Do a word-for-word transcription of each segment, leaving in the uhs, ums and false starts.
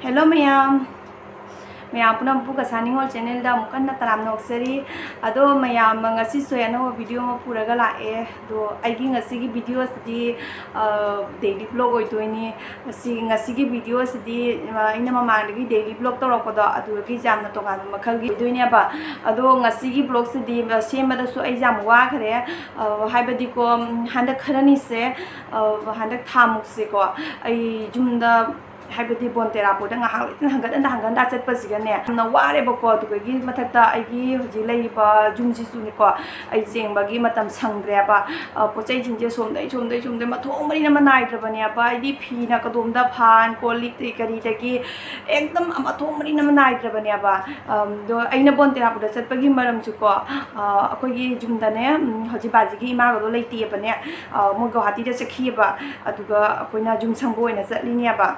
Hello ꯃꯌꯥꯝ, ꯃꯌꯥꯝ ꯄꯨꯝꯅꯃꯛꯄꯨ ꯀꯁꯥ ꯅꯤꯉꯣꯜ channelꯗ ꯑꯃꯨꯛ ꯍꯟꯅ ꯇꯔꯥꯝꯅ ꯑꯣꯛꯆꯔꯤ꯫ ꯑꯗꯣ ꯃꯌꯥꯝ, ꯉꯁꯤꯁꯨ ꯑꯩ ꯑꯅꯧꯕ video ꯑꯃ ꯄꯨꯔꯒ ꯂꯥꯛꯑꯦ꯫ ꯑꯗꯣ ꯑꯩꯒꯤ ꯉꯁꯤꯒꯤ videoꯁꯤꯗꯤ, ꯑ, daily vlog ꯑꯣꯏꯗꯣꯏꯅꯤ꯫ ꯑꯁꯤ, ꯉꯁꯤꯒꯤ videoꯁꯤꯗꯤ, ꯑ, ꯑꯩꯅ ꯃꯃꯥꯡꯗꯒꯤ daily vlog ꯇꯧꯔꯛꯄꯗꯣ, ꯑꯗꯨꯗꯒꯤ ꯌꯥꯝꯅ ꯇꯣꯉꯥꯟꯕ ꯃꯈꯜꯒꯤ ꯑꯣꯏꯗꯣꯏꯅꯦꯕ꯫ ꯑꯗꯣ ꯉꯁꯤꯒꯤ vlogꯁꯤꯗꯤ, ꯑ, ꯁꯦꯝꯕꯗꯁꯨ ꯑꯩ ꯌꯥꯝ ꯋꯥꯈ꯭ꯔꯦ꯫ ꯑ, ꯍꯥꯏꯕꯗꯤꯀꯣ, ꯎꯝ, ꯍꯟꯗꯛ ꯈꯔꯅꯤꯁꯦ, ꯑ, ꯍꯟꯗꯛ ꯊꯥꯃꯨꯛꯁꯦꯀꯣ, ꯑꯩ ꯌꯨꯝꯗ, ꯍꯥꯏꯕꯗꯤ ꯕꯣꯟꯇꯦꯔꯥ ꯄꯣꯔꯠꯇ ꯉꯥꯏꯍꯥꯛ ꯂꯩꯇꯅ ꯍꯪꯒꯠ ꯍꯟꯗ, ꯍꯪꯒꯠ ꯍꯟꯗ ꯆꯠꯄꯁꯤꯒꯅꯦ, ꯌꯥꯝꯅ ꯋꯥꯔꯦꯕꯀꯣ꯫ ꯑꯗꯨꯗꯒꯤ ꯃꯊꯛꯇ ꯑꯩꯒꯤ ꯍꯧꯖꯤꯛ ꯂꯩꯔꯤꯕ ꯌꯨꯝꯁꯤꯁꯨꯅꯦꯀꯣ, ꯑꯩ ꯆꯦꯟꯕꯒꯤ ꯃꯇꯝ ꯁꯪꯗ꯭ꯔꯦꯕ꯫ ꯑ, ꯄꯣꯠ ꯆꯩꯁꯤꯡꯁꯦ ꯁꯣꯝꯗꯩ, ꯁꯣꯝꯗꯩ, ꯁꯣꯝꯗꯩ ꯃꯊꯣꯡ ꯃꯔꯤ ꯑꯃ ꯅꯥꯏꯗ꯭ꯔꯕꯅꯦꯕ꯫ ꯍꯥꯏꯗꯤ ꯐꯤꯅ ꯀꯗꯣꯝꯗ ꯐꯥꯟ, ꯀꯣꯜ ꯂꯤꯛꯇꯒꯤ ꯀꯔꯤꯗꯒꯤ ꯑꯦꯛꯗꯝ ꯃꯊꯣꯡ ꯃꯔꯤ ꯑꯃ ꯅꯥꯏꯗ꯭ꯔꯕꯅꯦꯕ꯫ ꯑꯝ, ꯑꯗꯣ ꯑꯩꯅ ꯕꯣꯟꯇꯦꯔꯥ ꯄꯣꯔꯠꯇ ꯆꯠꯄꯒꯤ ꯃꯔꯝꯁꯨꯀꯣ, ꯑ, ꯑꯩꯈꯣꯏꯒꯤ ꯌꯨꯝꯗꯅꯦ, ꯎꯝ, ꯍꯧꯖꯤꯛ ꯕꯥꯖꯤꯒꯤ ꯏꯃꯥꯒꯗꯣ ꯂꯩꯇꯦꯕꯅꯦ꯫ ꯑ, ꯃꯣꯏ ꯒꯧꯍꯥꯇꯤꯗ ꯆꯠꯈꯤꯑꯕ꯫ ꯑꯗꯨꯒ ꯑꯩꯈꯣꯏꯅ ꯌꯨꯝ ꯁꯪꯕ ꯑꯣꯏꯅ ꯆꯠꯂꯤꯅꯦꯕ꯫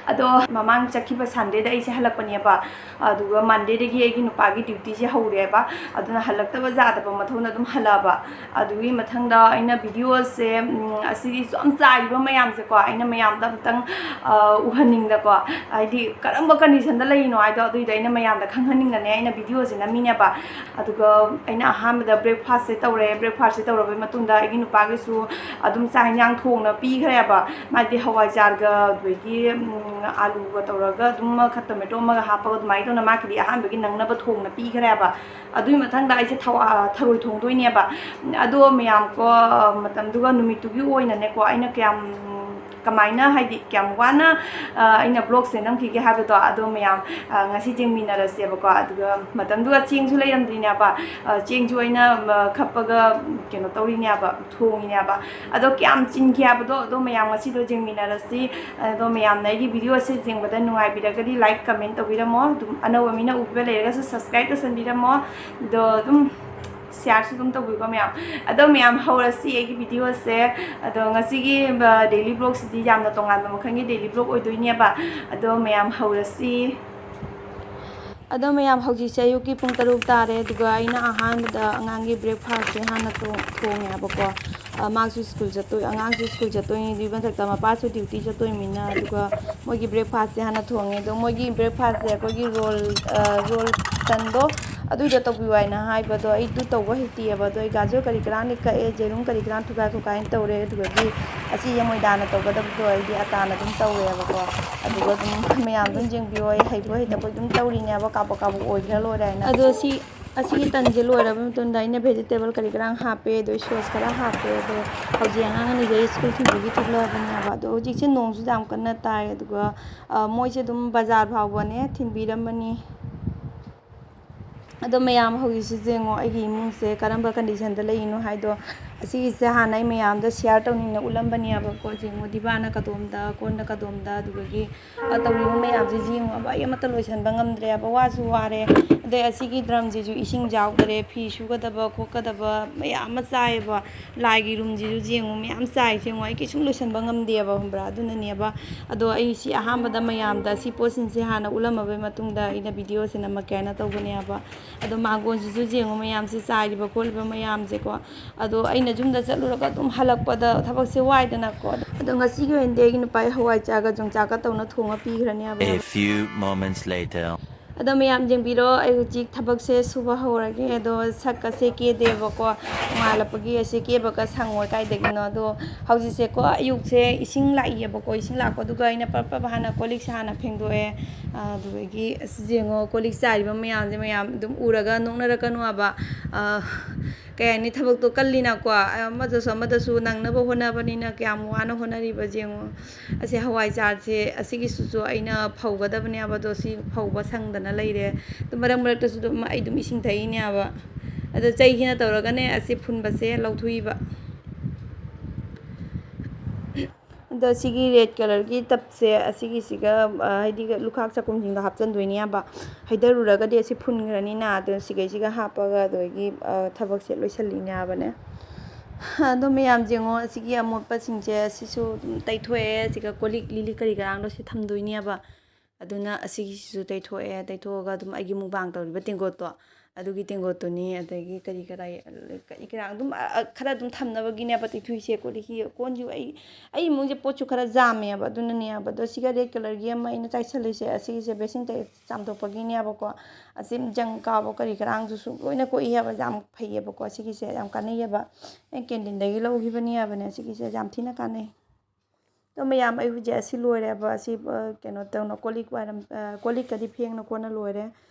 ꯑꯗꯣ ꯃꯃꯥꯡ ꯆꯠꯈꯤꯕ Sundayꯗ ꯑꯩꯁꯦ ꯍꯜꯂꯛꯄꯅꯦꯕ꯫ ꯑꯗꯨꯒ Mondayꯗꯒꯤ ꯑꯩꯒꯤ ꯅꯨꯄꯥꯒꯤ dutyꯁꯦ ꯍꯧꯔꯦꯕ꯫ ꯑꯗꯨꯅ ꯍꯜꯂꯛꯇꯕ ꯌꯥꯗꯕ ꯃꯊꯧꯅ ꯑꯗꯨꯝ ꯍꯜꯂꯛꯑꯕ꯫ ꯑꯗꯨꯒꯤ ꯃꯊꯪꯗ ꯑꯩꯅ videoꯁꯦ, ꯎꯝ, ꯑꯁꯤꯒꯤ ꯁꯨꯝ ꯆꯥꯏꯔꯤꯕ ꯃꯌꯥꯝꯁꯦꯀꯣ, ꯑꯩꯅ ꯃꯌꯥꯝꯗ ꯑꯝꯇꯪ, ꯑ, ꯎꯍꯟꯅꯤꯡꯗꯀꯣ, ꯍꯥꯏꯗꯤ ꯀꯔꯝꯕ conditionꯗ ꯂꯩꯔꯤꯅꯣ ꯍꯥꯏꯗꯣ, ꯑꯗꯨꯏꯗꯣ ꯑꯩꯅ ꯃꯌꯥꯝꯗ ꯈꯪꯍꯟꯅꯤꯡꯗꯅꯦ ꯑꯩꯅ videoꯁꯦ ꯅꯝꯃꯤꯅꯦꯕ꯫ ꯑꯗꯨꯒ ꯑꯩꯅ ꯑꯍꯥꯟꯕꯗ breakfastꯁꯦ ꯇꯧꯔꯦ꯫ Breakfastꯁꯦ ꯇꯧꯔꯕꯩ ꯃꯇꯨꯡꯗ ꯑꯩꯒꯤ ꯅꯨꯄꯥꯒꯤꯁꯨ ꯑꯗꯨꯝ ꯆꯥꯛ ꯍꯦꯟꯖꯥꯡ ꯊꯣꯡꯅ ꯄꯤꯈ꯭ꯔꯦꯕ꯫ ꯃꯥꯗꯤ ꯍꯋꯥꯏꯖꯥꯔꯒ ꯑꯗꯒꯤ, ꯎꯝ, ꯑꯥꯂꯨꯒ ꯇꯧꯔꯒ ꯑꯗꯨꯝ ꯑꯃꯈꯛ tomato ꯑꯃꯒ ꯍꯥꯞꯄꯒ ꯑꯗꯨꯃꯥꯏꯅ ꯇꯧꯅ ꯃꯥꯒꯤꯗꯤ ꯑꯍꯥꯟꯕꯒꯤ ꯅꯪꯅꯕ ꯊꯣꯡꯅ ꯄꯤꯈ꯭ꯔꯦꯕ꯫ ꯑꯗꯨꯒꯤ ꯃꯊꯪꯗ ꯑꯩꯁꯦ ꯊꯋꯥ-, ꯊꯔꯣꯏ ꯊꯣꯡꯗꯣꯏꯅꯦꯕ꯫ ꯑꯗꯣ ꯃꯌꯥꯝ ꯀꯣ, ꯃꯇꯝꯗꯨꯒ ꯅꯨꯃꯤꯠꯇꯨꯒꯤ ꯑꯣꯏꯅꯅꯦꯀꯣ, ꯑꯩꯅ ꯀꯌꯥꯝ, ꯀꯃꯥꯏꯅ, ꯍꯥꯏꯗꯤ ꯀꯌꯥꯝ ꯋꯥꯅ, ꯑ, ꯑꯩꯅ vlogꯁꯦ ꯅꯝꯈꯤꯒꯦ ꯍꯥꯏꯕꯗꯣ, ꯑꯗꯣ ꯃꯌꯥꯝ, ꯑ, ꯉꯁꯤ ꯌꯦꯡꯃꯤꯟꯅꯔꯁꯦꯕꯀꯣ꯫ ꯑꯗꯨꯒ ꯃꯇꯝꯗꯨꯒ ꯆꯦꯡꯁꯨ ꯂꯩꯔꯝꯗ꯭ꯔꯤꯅꯦꯕ꯫ ꯑ, ꯆꯦꯡꯁꯨ ꯑꯩꯅ, ꯑ, ꯈꯞꯄꯒ ꯀꯩꯅꯣ ꯇꯧꯔꯤꯅꯦꯕ, ꯊꯣꯡꯉꯤꯅꯦꯕ꯫ ꯑꯗꯣ ꯀꯌꯥꯝ ꯆꯤꯟꯈꯤ ꯍꯥꯏꯕꯗꯣ, ꯑꯗꯣ ꯃꯌꯥꯝ ꯉꯁꯤꯗꯣ ꯌꯦꯡꯃꯤꯟꯅꯔꯁꯤ꯫ ꯑꯗꯣ ꯃꯌꯥꯝꯅ ꯑꯩꯒꯤ videoꯁꯦ ꯌꯦꯡꯕꯗ ꯅꯨꯡꯉꯥꯏꯕꯤꯔꯒꯗꯤ like, comment ꯇꯧꯕꯤꯔꯝꯃꯣ꯫ ꯑꯗꯨꯝ ꯑꯅꯧꯕ ꯃꯤꯅ ꯎꯕꯤꯕ ꯂꯩꯔꯒꯁꯨ subscribe ꯇꯧꯁꯟꯕꯤꯔꯝꯃꯣ꯫ ꯑꯗꯣ ꯑꯗꯨꯝ shareꯁꯨ ꯑꯗꯨꯝ ꯇꯧꯕꯤꯀꯣ ꯃꯌꯥꯝ꯫ ꯑꯗꯣ ꯃꯌꯥꯝ ꯍꯧꯔꯁꯤ ꯑꯩꯒꯤ videoꯁꯦ꯫ ꯑꯗꯣ ꯉꯁꯤꯒꯤ, ꯑ, daily vlogꯁꯤꯗꯤ ꯌꯥꯝꯅ ꯇꯣꯉꯥꯟꯕ ꯃꯈꯜꯒꯤ daily vlog ꯑꯣꯏꯗꯣꯏꯅꯦꯕ꯫ ꯑꯗꯣ ꯃꯌꯥꯝ ꯍꯧꯔꯁꯤ꯫ ꯑꯗꯣ ꯃꯌꯥꯝ, ꯍꯧꯖꯤꯛꯁꯦ ꯑꯌꯨꯛꯀꯤ ꯄꯨꯡ ꯇꯔꯨꯛ ꯇꯥꯔꯦ꯫ ꯑꯗꯨꯒ ꯑꯩꯅ ꯑꯍꯥꯟꯕꯗ ꯑꯉꯥꯡꯒꯤ breakfastꯁꯦ ꯍꯥꯟꯅ ꯊꯣꯡ-, ꯊꯣꯡꯉꯦꯕꯀꯣ꯫ ꯑ, ꯃꯥꯁꯨ ꯁ꯭ꯀꯨꯜ ꯆꯠꯇꯣꯏ, ꯑꯉꯥꯡꯁꯨ ꯁ꯭ꯀꯨꯜ ꯆꯠꯇꯣꯏꯅꯤ, ꯑꯗꯨꯒꯤ ꯃꯊꯛꯇ ꯃꯄꯥꯁꯨ ꯗ꯭ꯌꯨꯇꯤ ꯆꯠꯇꯣꯏꯅꯤꯅ꯫ ꯑꯗꯨꯒ ꯃꯣꯏꯒꯤ ꯕ꯭ꯔꯦꯛꯐꯥꯁꯁꯦ ꯍꯥꯟꯅ ꯊꯣꯡꯉꯦ꯫ ꯑꯗꯣ ꯃꯣꯏꯒꯤ ꯕ꯭ꯔꯦꯛꯐꯥꯁꯁꯦ ꯑꯩꯈꯣꯏꯒꯤ ꯔꯣꯜ, ꯑ, ꯔꯣꯜ ꯇꯟꯗꯣ ꯑꯗꯨꯏꯗꯣ ꯇꯧꯕꯤꯌꯨ ꯍꯥꯏꯅ ꯍꯥꯏꯕꯗꯣ ꯑꯩꯗꯨ ꯇꯧꯕ ꯍꯩꯇꯦꯕ꯫ ꯑꯗꯣ ꯑꯩ ꯒꯥꯖꯔ ꯀꯔꯤ ꯀꯔꯥꯡꯗꯤ ꯀꯛꯑꯦ, ꯌꯦꯔꯨꯝ ꯀꯔꯤ ꯀꯔꯥꯡ ꯊꯨꯒꯥꯏ ꯈꯣꯠꯀꯥꯏꯅ ꯇꯧꯔꯦ꯫ ꯑꯗꯨꯒꯗꯤ ꯑꯁꯤꯁꯦ ꯃꯣꯏꯗꯥꯅ ꯇꯧꯒꯗꯕꯗꯣ ꯑꯩꯗꯤ ꯑꯇꯥꯅ ꯑꯗꯨꯝ ꯇꯧꯔꯦꯕꯀꯣ꯫ ꯑꯗꯨꯒ ꯑꯗꯨꯝ ꯃꯌꯥꯝ ꯑꯗꯨꯝ ꯌꯦꯡꯕꯤꯌꯣ, ꯑꯩ ꯍꯩꯕꯣꯏ ꯍꯩꯇꯕꯣꯏ ꯑꯗꯨꯝ ꯇꯧꯔꯤꯅꯦꯕ, ꯀꯥꯕꯛ ꯀꯥꯕꯛ ꯑꯣꯏꯈ꯭ꯔ ꯂꯣꯏꯔꯦ ꯍꯥꯏꯅ꯫ ꯑꯗꯣ ꯁꯤ, ꯑꯁꯤꯒꯤ ꯇꯟꯁꯦ ꯂꯣꯏꯔꯕ ꯃꯇꯨꯡꯗ ꯑꯩꯅ ꯚꯦꯖꯤꯇꯦꯕꯜ ꯀꯔꯤ ꯀꯔꯥꯡ ꯍꯥꯞꯄꯦ, ꯑꯗꯩ ꯁꯣꯁ ꯈꯔ ꯍꯥꯞꯄꯦ꯫ ꯑꯗꯣ ꯍꯧꯖꯤꯛ ꯑꯉꯥꯡ ꯑꯅꯤꯁꯦ ꯑꯩ ꯁ꯭ꯀꯨꯜ ꯊꯤꯟꯕꯒꯤ ꯊꯣꯛꯂꯛꯑꯕꯅꯦꯕ꯫ ꯑꯗꯣ ꯍꯧꯖꯤꯛꯁꯦ ꯅꯣꯡꯁꯨ ꯌꯥꯝ ꯀꯟꯅ ꯇꯥꯏ, ꯑꯗꯨꯒ, ꯑ, ꯃꯣꯏꯁꯦ ꯑꯗꯨꯝ ꯕꯖꯥꯔ ꯐꯥꯎꯕꯅꯦ ꯊꯤꯟꯕꯤꯔꯝꯃꯅꯤ꯫ ꯑꯗꯣ ꯃꯌꯥꯝ ꯍꯧꯖꯤꯛꯁꯤ ꯌꯦꯡꯉꯣ, ꯑꯩꯒꯤ ꯏꯃꯨꯡꯁꯦ ꯀꯔꯝꯕ ꯀꯟꯗꯤꯁꯟꯗ ꯂꯩꯔꯤꯅꯣ ꯍꯥꯏꯗꯣ꯫ ꯑꯁꯤꯒꯤꯁꯦ ꯍꯥꯟꯅ ꯑꯩ ꯃꯌꯥꯝꯗ ꯁꯤꯌꯥꯔ ꯇꯧꯅꯤꯡꯅ ꯎꯠꯂꯝꯕꯅꯦꯕꯀꯣ꯫ ꯌꯦꯡꯉꯣ, ꯗꯤꯕꯥꯅ ꯀꯗꯣꯝꯗ, ꯀꯣꯟꯅ ꯀꯗꯣꯝꯗ, ꯑꯗꯨꯗꯒꯤ, ꯑ, ꯇꯧꯔꯤꯕ ꯃꯌꯥꯝꯁꯦ ꯌꯦꯡꯉꯣꯕ, ꯑꯩ ꯑꯃꯠꯇ ꯂꯣꯏꯁꯤꯟꯕ ꯉꯝꯗ꯭ꯔꯦꯕ, ꯋꯥꯁꯨ ꯋꯥꯔꯦ꯫ ꯑꯗꯩ ꯑꯁꯤꯒꯤ ꯗ꯭ꯔꯝꯁꯤꯁꯨ ꯏꯁꯤꯡ ꯌꯥꯎꯗꯔꯦ, ꯐꯤ ꯁꯨꯒꯗꯕ ꯈꯣꯠꯀꯗꯕ ꯃꯌꯥꯝ ꯑꯃ ꯆꯥꯏꯌꯦꯕ꯫ ꯂꯥꯏꯒꯤ ꯔꯨꯝꯁꯤꯁꯨ ꯌꯦꯡꯉꯨ, ꯃꯌꯥꯝ ꯆꯥꯏꯁꯦ ꯌꯦꯡꯉꯨ, ꯑꯩ ꯀꯩꯁꯨꯝ ꯂꯣꯏꯁꯤꯟꯕ ꯉꯝꯗꯦꯕ, ꯈꯪꯕ꯭ꯔꯥ? ꯑꯗꯨꯅꯅꯦꯕ꯫ ꯑꯗꯣ ꯑꯩ ꯁꯤ ꯑꯍꯥꯟꯕꯗ ꯃꯌꯥꯝꯗ ꯁꯤ ꯄꯣꯠꯁꯤꯡꯁꯦ ꯍꯥꯟꯅ ꯎꯠꯂꯝꯃꯕꯩ ꯃꯇꯨꯡꯗ ꯑꯩꯅ ꯚꯤꯗꯤꯑꯣꯁꯦ ꯅꯝꯃꯛꯀꯦ ꯍꯥꯏꯅ ꯇꯧꯕꯅꯦꯕ꯫ ꯑꯗꯣ ꯃꯥꯡꯒꯣꯟꯁꯤꯁꯨ ꯌꯦꯡꯉꯨ, ꯃꯌꯥꯝꯁꯦ ꯆꯥꯏꯔꯤꯕ ꯈꯣꯠꯂꯤꯕ ꯃꯌꯥꯝꯁꯦꯀꯣ꯫ ꯑꯗꯣ ꯑꯩꯅ ꯌꯨꯝꯗ ꯆꯠꯂꯨꯔꯒ ꯑꯗꯨꯝ ꯍꯜꯂꯛꯄꯗ ꯊꯕꯛꯁꯦ ꯋꯥꯏꯗꯅꯀꯣ꯫ ꯑꯗꯣ ꯉꯁꯤꯒꯤ ꯑꯣꯏꯅꯗꯤ ꯑꯩꯒꯤ ꯅꯨꯄꯥꯒꯤ ꯍꯋꯥꯏ ꯆꯥꯒ ꯌꯣꯡꯆꯥꯛꯀ ꯇꯧꯅ ꯊꯣꯡꯉ ꯄꯤꯈ꯭ꯔꯅꯦꯕ꯫ A few moments later. ꯑꯗꯣ ꯃꯌꯥꯝ ꯌꯦꯡꯕꯤꯔꯣ, ꯑꯩ ꯍꯧꯖꯤꯛ ꯊꯕꯛꯁꯦ ꯁꯨꯕ ꯍꯧꯔꯒꯦ꯫ ꯑꯗꯣ ꯁꯛꯀꯁꯦ ꯀꯦꯗꯦꯕꯀꯣ, ꯅꯣꯡꯉꯥꯜꯂꯛꯄꯒꯤ ꯑꯁꯤ ꯀꯦꯕꯒ ꯁꯪꯉꯣꯏ ꯀꯥꯏꯗꯒꯤꯅꯣ꯫ ꯑꯗꯣ ꯍꯧꯖꯤꯛꯁꯦꯀꯣ, ꯑꯌꯨꯛꯁꯦ ꯏꯁꯤꯡ ꯂꯥꯛꯏꯌꯦꯕꯀꯣ, ꯏꯁꯤꯡ ꯂꯥꯛꯄꯗꯨꯒ ꯑꯩꯅ ꯄꯔꯞ ꯄꯔꯞ ꯍꯥꯟꯅ ꯀꯣꯜ ꯂꯤꯛꯁꯦ ꯍꯥꯟꯅ ꯐꯦꯡꯗꯣꯛꯑꯦ꯫ ꯑꯗꯨꯗꯒꯤ ꯑꯁꯤ ꯌꯦꯡꯉꯣ, ꯀꯣꯜ ꯂꯤꯛ ꯆꯥꯏꯔꯤꯕ ꯃꯌꯥꯝꯁꯦ ꯃꯌꯥꯝ ꯑꯗꯨꯝ ꯎꯔꯒ ꯅꯣꯛꯅꯔꯛꯀꯅꯣ ꯍꯥꯏꯕ꯫ ꯀꯩ ꯍꯥꯏꯅꯤ, ꯊꯕꯛꯇꯣ ꯀꯜꯂꯤꯅꯀꯣ, ꯑꯃꯗꯁꯨ ꯑꯃꯗꯁꯨ ꯅꯪꯅꯕ ꯍꯣꯠꯅꯕꯅꯤꯅ ꯀꯌꯥꯝ ꯋꯥꯅ ꯍꯣꯠꯅꯔꯤꯕ ꯌꯦꯡꯉꯣ꯫ ꯑꯁꯤ ꯍꯋꯥꯏ ꯆꯥꯔꯁꯦ ꯑꯁꯤꯒꯤꯁꯤꯁꯨ ꯑꯩꯅ ꯐꯧꯒꯗꯕꯅꯦꯕ, ꯑꯗꯣ ꯁꯤ ꯐꯧꯕ ꯁꯪꯗꯅ ꯂꯩꯔꯦ꯫ ꯑꯗꯨ ꯃꯔꯛ ꯃꯔꯛꯇꯁꯨ ꯑꯗꯨꯝ ꯑꯩ ꯑꯗꯨꯝ ꯏꯁꯤꯡ ꯊꯛꯏꯅꯦꯕ꯫ ꯑꯗꯣ ꯆꯩꯁꯤꯅ ꯇꯧꯔꯒꯅꯦ ꯑꯁꯤ ꯐꯨꯟꯕꯁꯦ ꯂꯧꯊꯣꯛꯏꯕ꯫ ꯑꯗꯣ ꯁꯤꯒꯤ ꯔꯦꯗ ꯀꯂꯔꯒꯤ ꯇꯞꯁꯦ ꯑꯁꯤꯒꯤꯁꯤꯒ, ꯑ, ꯍꯥꯏꯗꯤ ꯂꯨꯈꯥꯛ ꯆꯥꯛꯈꯨꯝꯁꯤꯡꯗꯣ ꯍꯥꯞꯆꯤꯟꯗꯣꯏꯅꯦꯕ꯫ ꯍꯩꯊꯔꯨꯔꯒꯗꯤ ꯑꯁꯤ ꯐꯨꯟꯈ꯭ꯔꯅꯤꯅ, ꯑꯗꯨꯅ ꯁꯤꯈꯩꯁꯤꯒ ꯍꯥꯞꯄꯒ ꯑꯗꯨꯗꯒꯤ, ꯑ, ꯊꯕꯛꯁꯦ ꯂꯣꯏꯁꯤꯜꯂꯤꯅꯦ ꯍꯥꯏꯕꯅꯦ꯫ ꯑꯗꯣ ꯃꯌꯥꯝ ꯌꯦꯡꯉꯣ, ꯑꯁꯤꯒꯤ ꯑꯃꯣꯠꯄꯁꯤꯡꯁꯦ ꯑꯁꯤꯁꯨ ꯑꯗꯨꯝ ꯇꯩꯊꯣꯛꯑꯦ꯫ ꯑꯁꯤꯒ ꯀꯣꯜ ꯂꯤꯛ ꯂꯤꯛꯂꯤ ꯀꯔꯤ ꯀꯔꯥꯡꯗꯣ ꯁꯤ ꯊꯝꯗꯣꯏꯅꯦꯕ꯫ ꯑꯗꯨꯅ ꯑꯁꯤꯒꯤꯁꯤꯁꯨ ꯇꯩꯊꯣꯛꯑꯦ꯫ ꯇꯩꯊꯣꯛꯑꯒ ꯑꯗꯨꯝ ꯑꯩꯒꯤ ꯃꯨꯛꯕꯥꯡ ꯇꯧꯔꯤꯕ ꯇꯦꯡꯀꯣꯠꯇꯣ ꯑꯗꯨꯒꯤ ꯇꯦꯡꯀꯣꯠꯇꯨꯅꯤ, ꯑꯗꯒꯤ ꯀꯔꯤ ꯀꯔꯥ, ꯀꯔꯤ ꯀꯔꯥ ꯑꯗꯨꯝ, ꯑ, ꯑ, ꯈꯔ ꯑꯗꯨꯝ ꯊꯝꯅꯕꯒꯤꯅꯦꯕ ꯇꯤꯊꯨꯏꯁꯦ꯫ ꯀꯣꯜꯂꯤꯛꯀꯤ ꯀꯣꯟꯁꯨ ꯑꯩ, ꯑꯩ ꯏꯃꯨꯡꯁꯦ ꯄꯣꯠꯁꯨ ꯈꯔ ꯌꯥꯝꯃꯦꯕ, ꯑꯗꯨꯅꯅꯦꯕ꯫ ꯑꯗꯣ ꯁꯤꯒ ꯔꯦꯗ ꯀꯂꯔꯒꯤ ꯑꯃ ꯑꯩꯅ ꯆꯥꯏꯁꯜꯂꯤꯁꯦ, ꯑꯁꯤꯒꯤꯁꯦ ꯕꯦꯁꯤꯟ ꯇꯦ-, ꯆꯥꯝꯊꯣꯛꯄꯒꯤꯅꯦꯕꯀꯣ꯫ ꯑꯁꯤ ꯖꯪ ꯀꯥꯕ ꯀꯔꯤ ꯀꯔꯥꯡꯗꯨꯁꯨ ꯂꯣꯏꯅ ꯀꯣꯛꯏ ꯍꯥꯏꯕ, ꯌꯥꯝ ꯐꯩꯌꯦꯕꯀꯣ꯫ ꯁꯤꯒꯤꯁꯦ ꯌꯥꯝ ꯀꯥꯟꯅꯩꯌꯦꯕ꯫ ꯑꯩ ꯀꯦꯟꯇꯤꯟꯗꯒꯤ ꯂꯧꯈꯤꯕꯅꯦ ꯍꯥꯏꯕꯅꯦ꯫ ꯁꯤꯒꯤꯁꯦ ꯌꯥꯝ ꯊꯤꯅ ꯀꯥꯟꯅꯩ꯫ ꯑꯗꯣ ꯃꯌꯥꯝ, ꯑꯩ ꯍꯧꯖꯤꯛ ꯑꯁꯤ ꯂꯣꯏꯔꯦꯕ꯫ ꯑꯁꯤ, ꯑ, ꯀꯩꯅꯣ ꯇꯧꯅ, ꯀꯣꯜ ꯂꯤꯛ ꯋꯥꯏꯔꯝ, ꯑ, ꯀꯣꯜ ꯂꯤꯛꯀꯗꯤ ꯐꯦꯡꯅ ꯈꯣꯠꯅ ꯂꯣꯏꯔꯦ꯫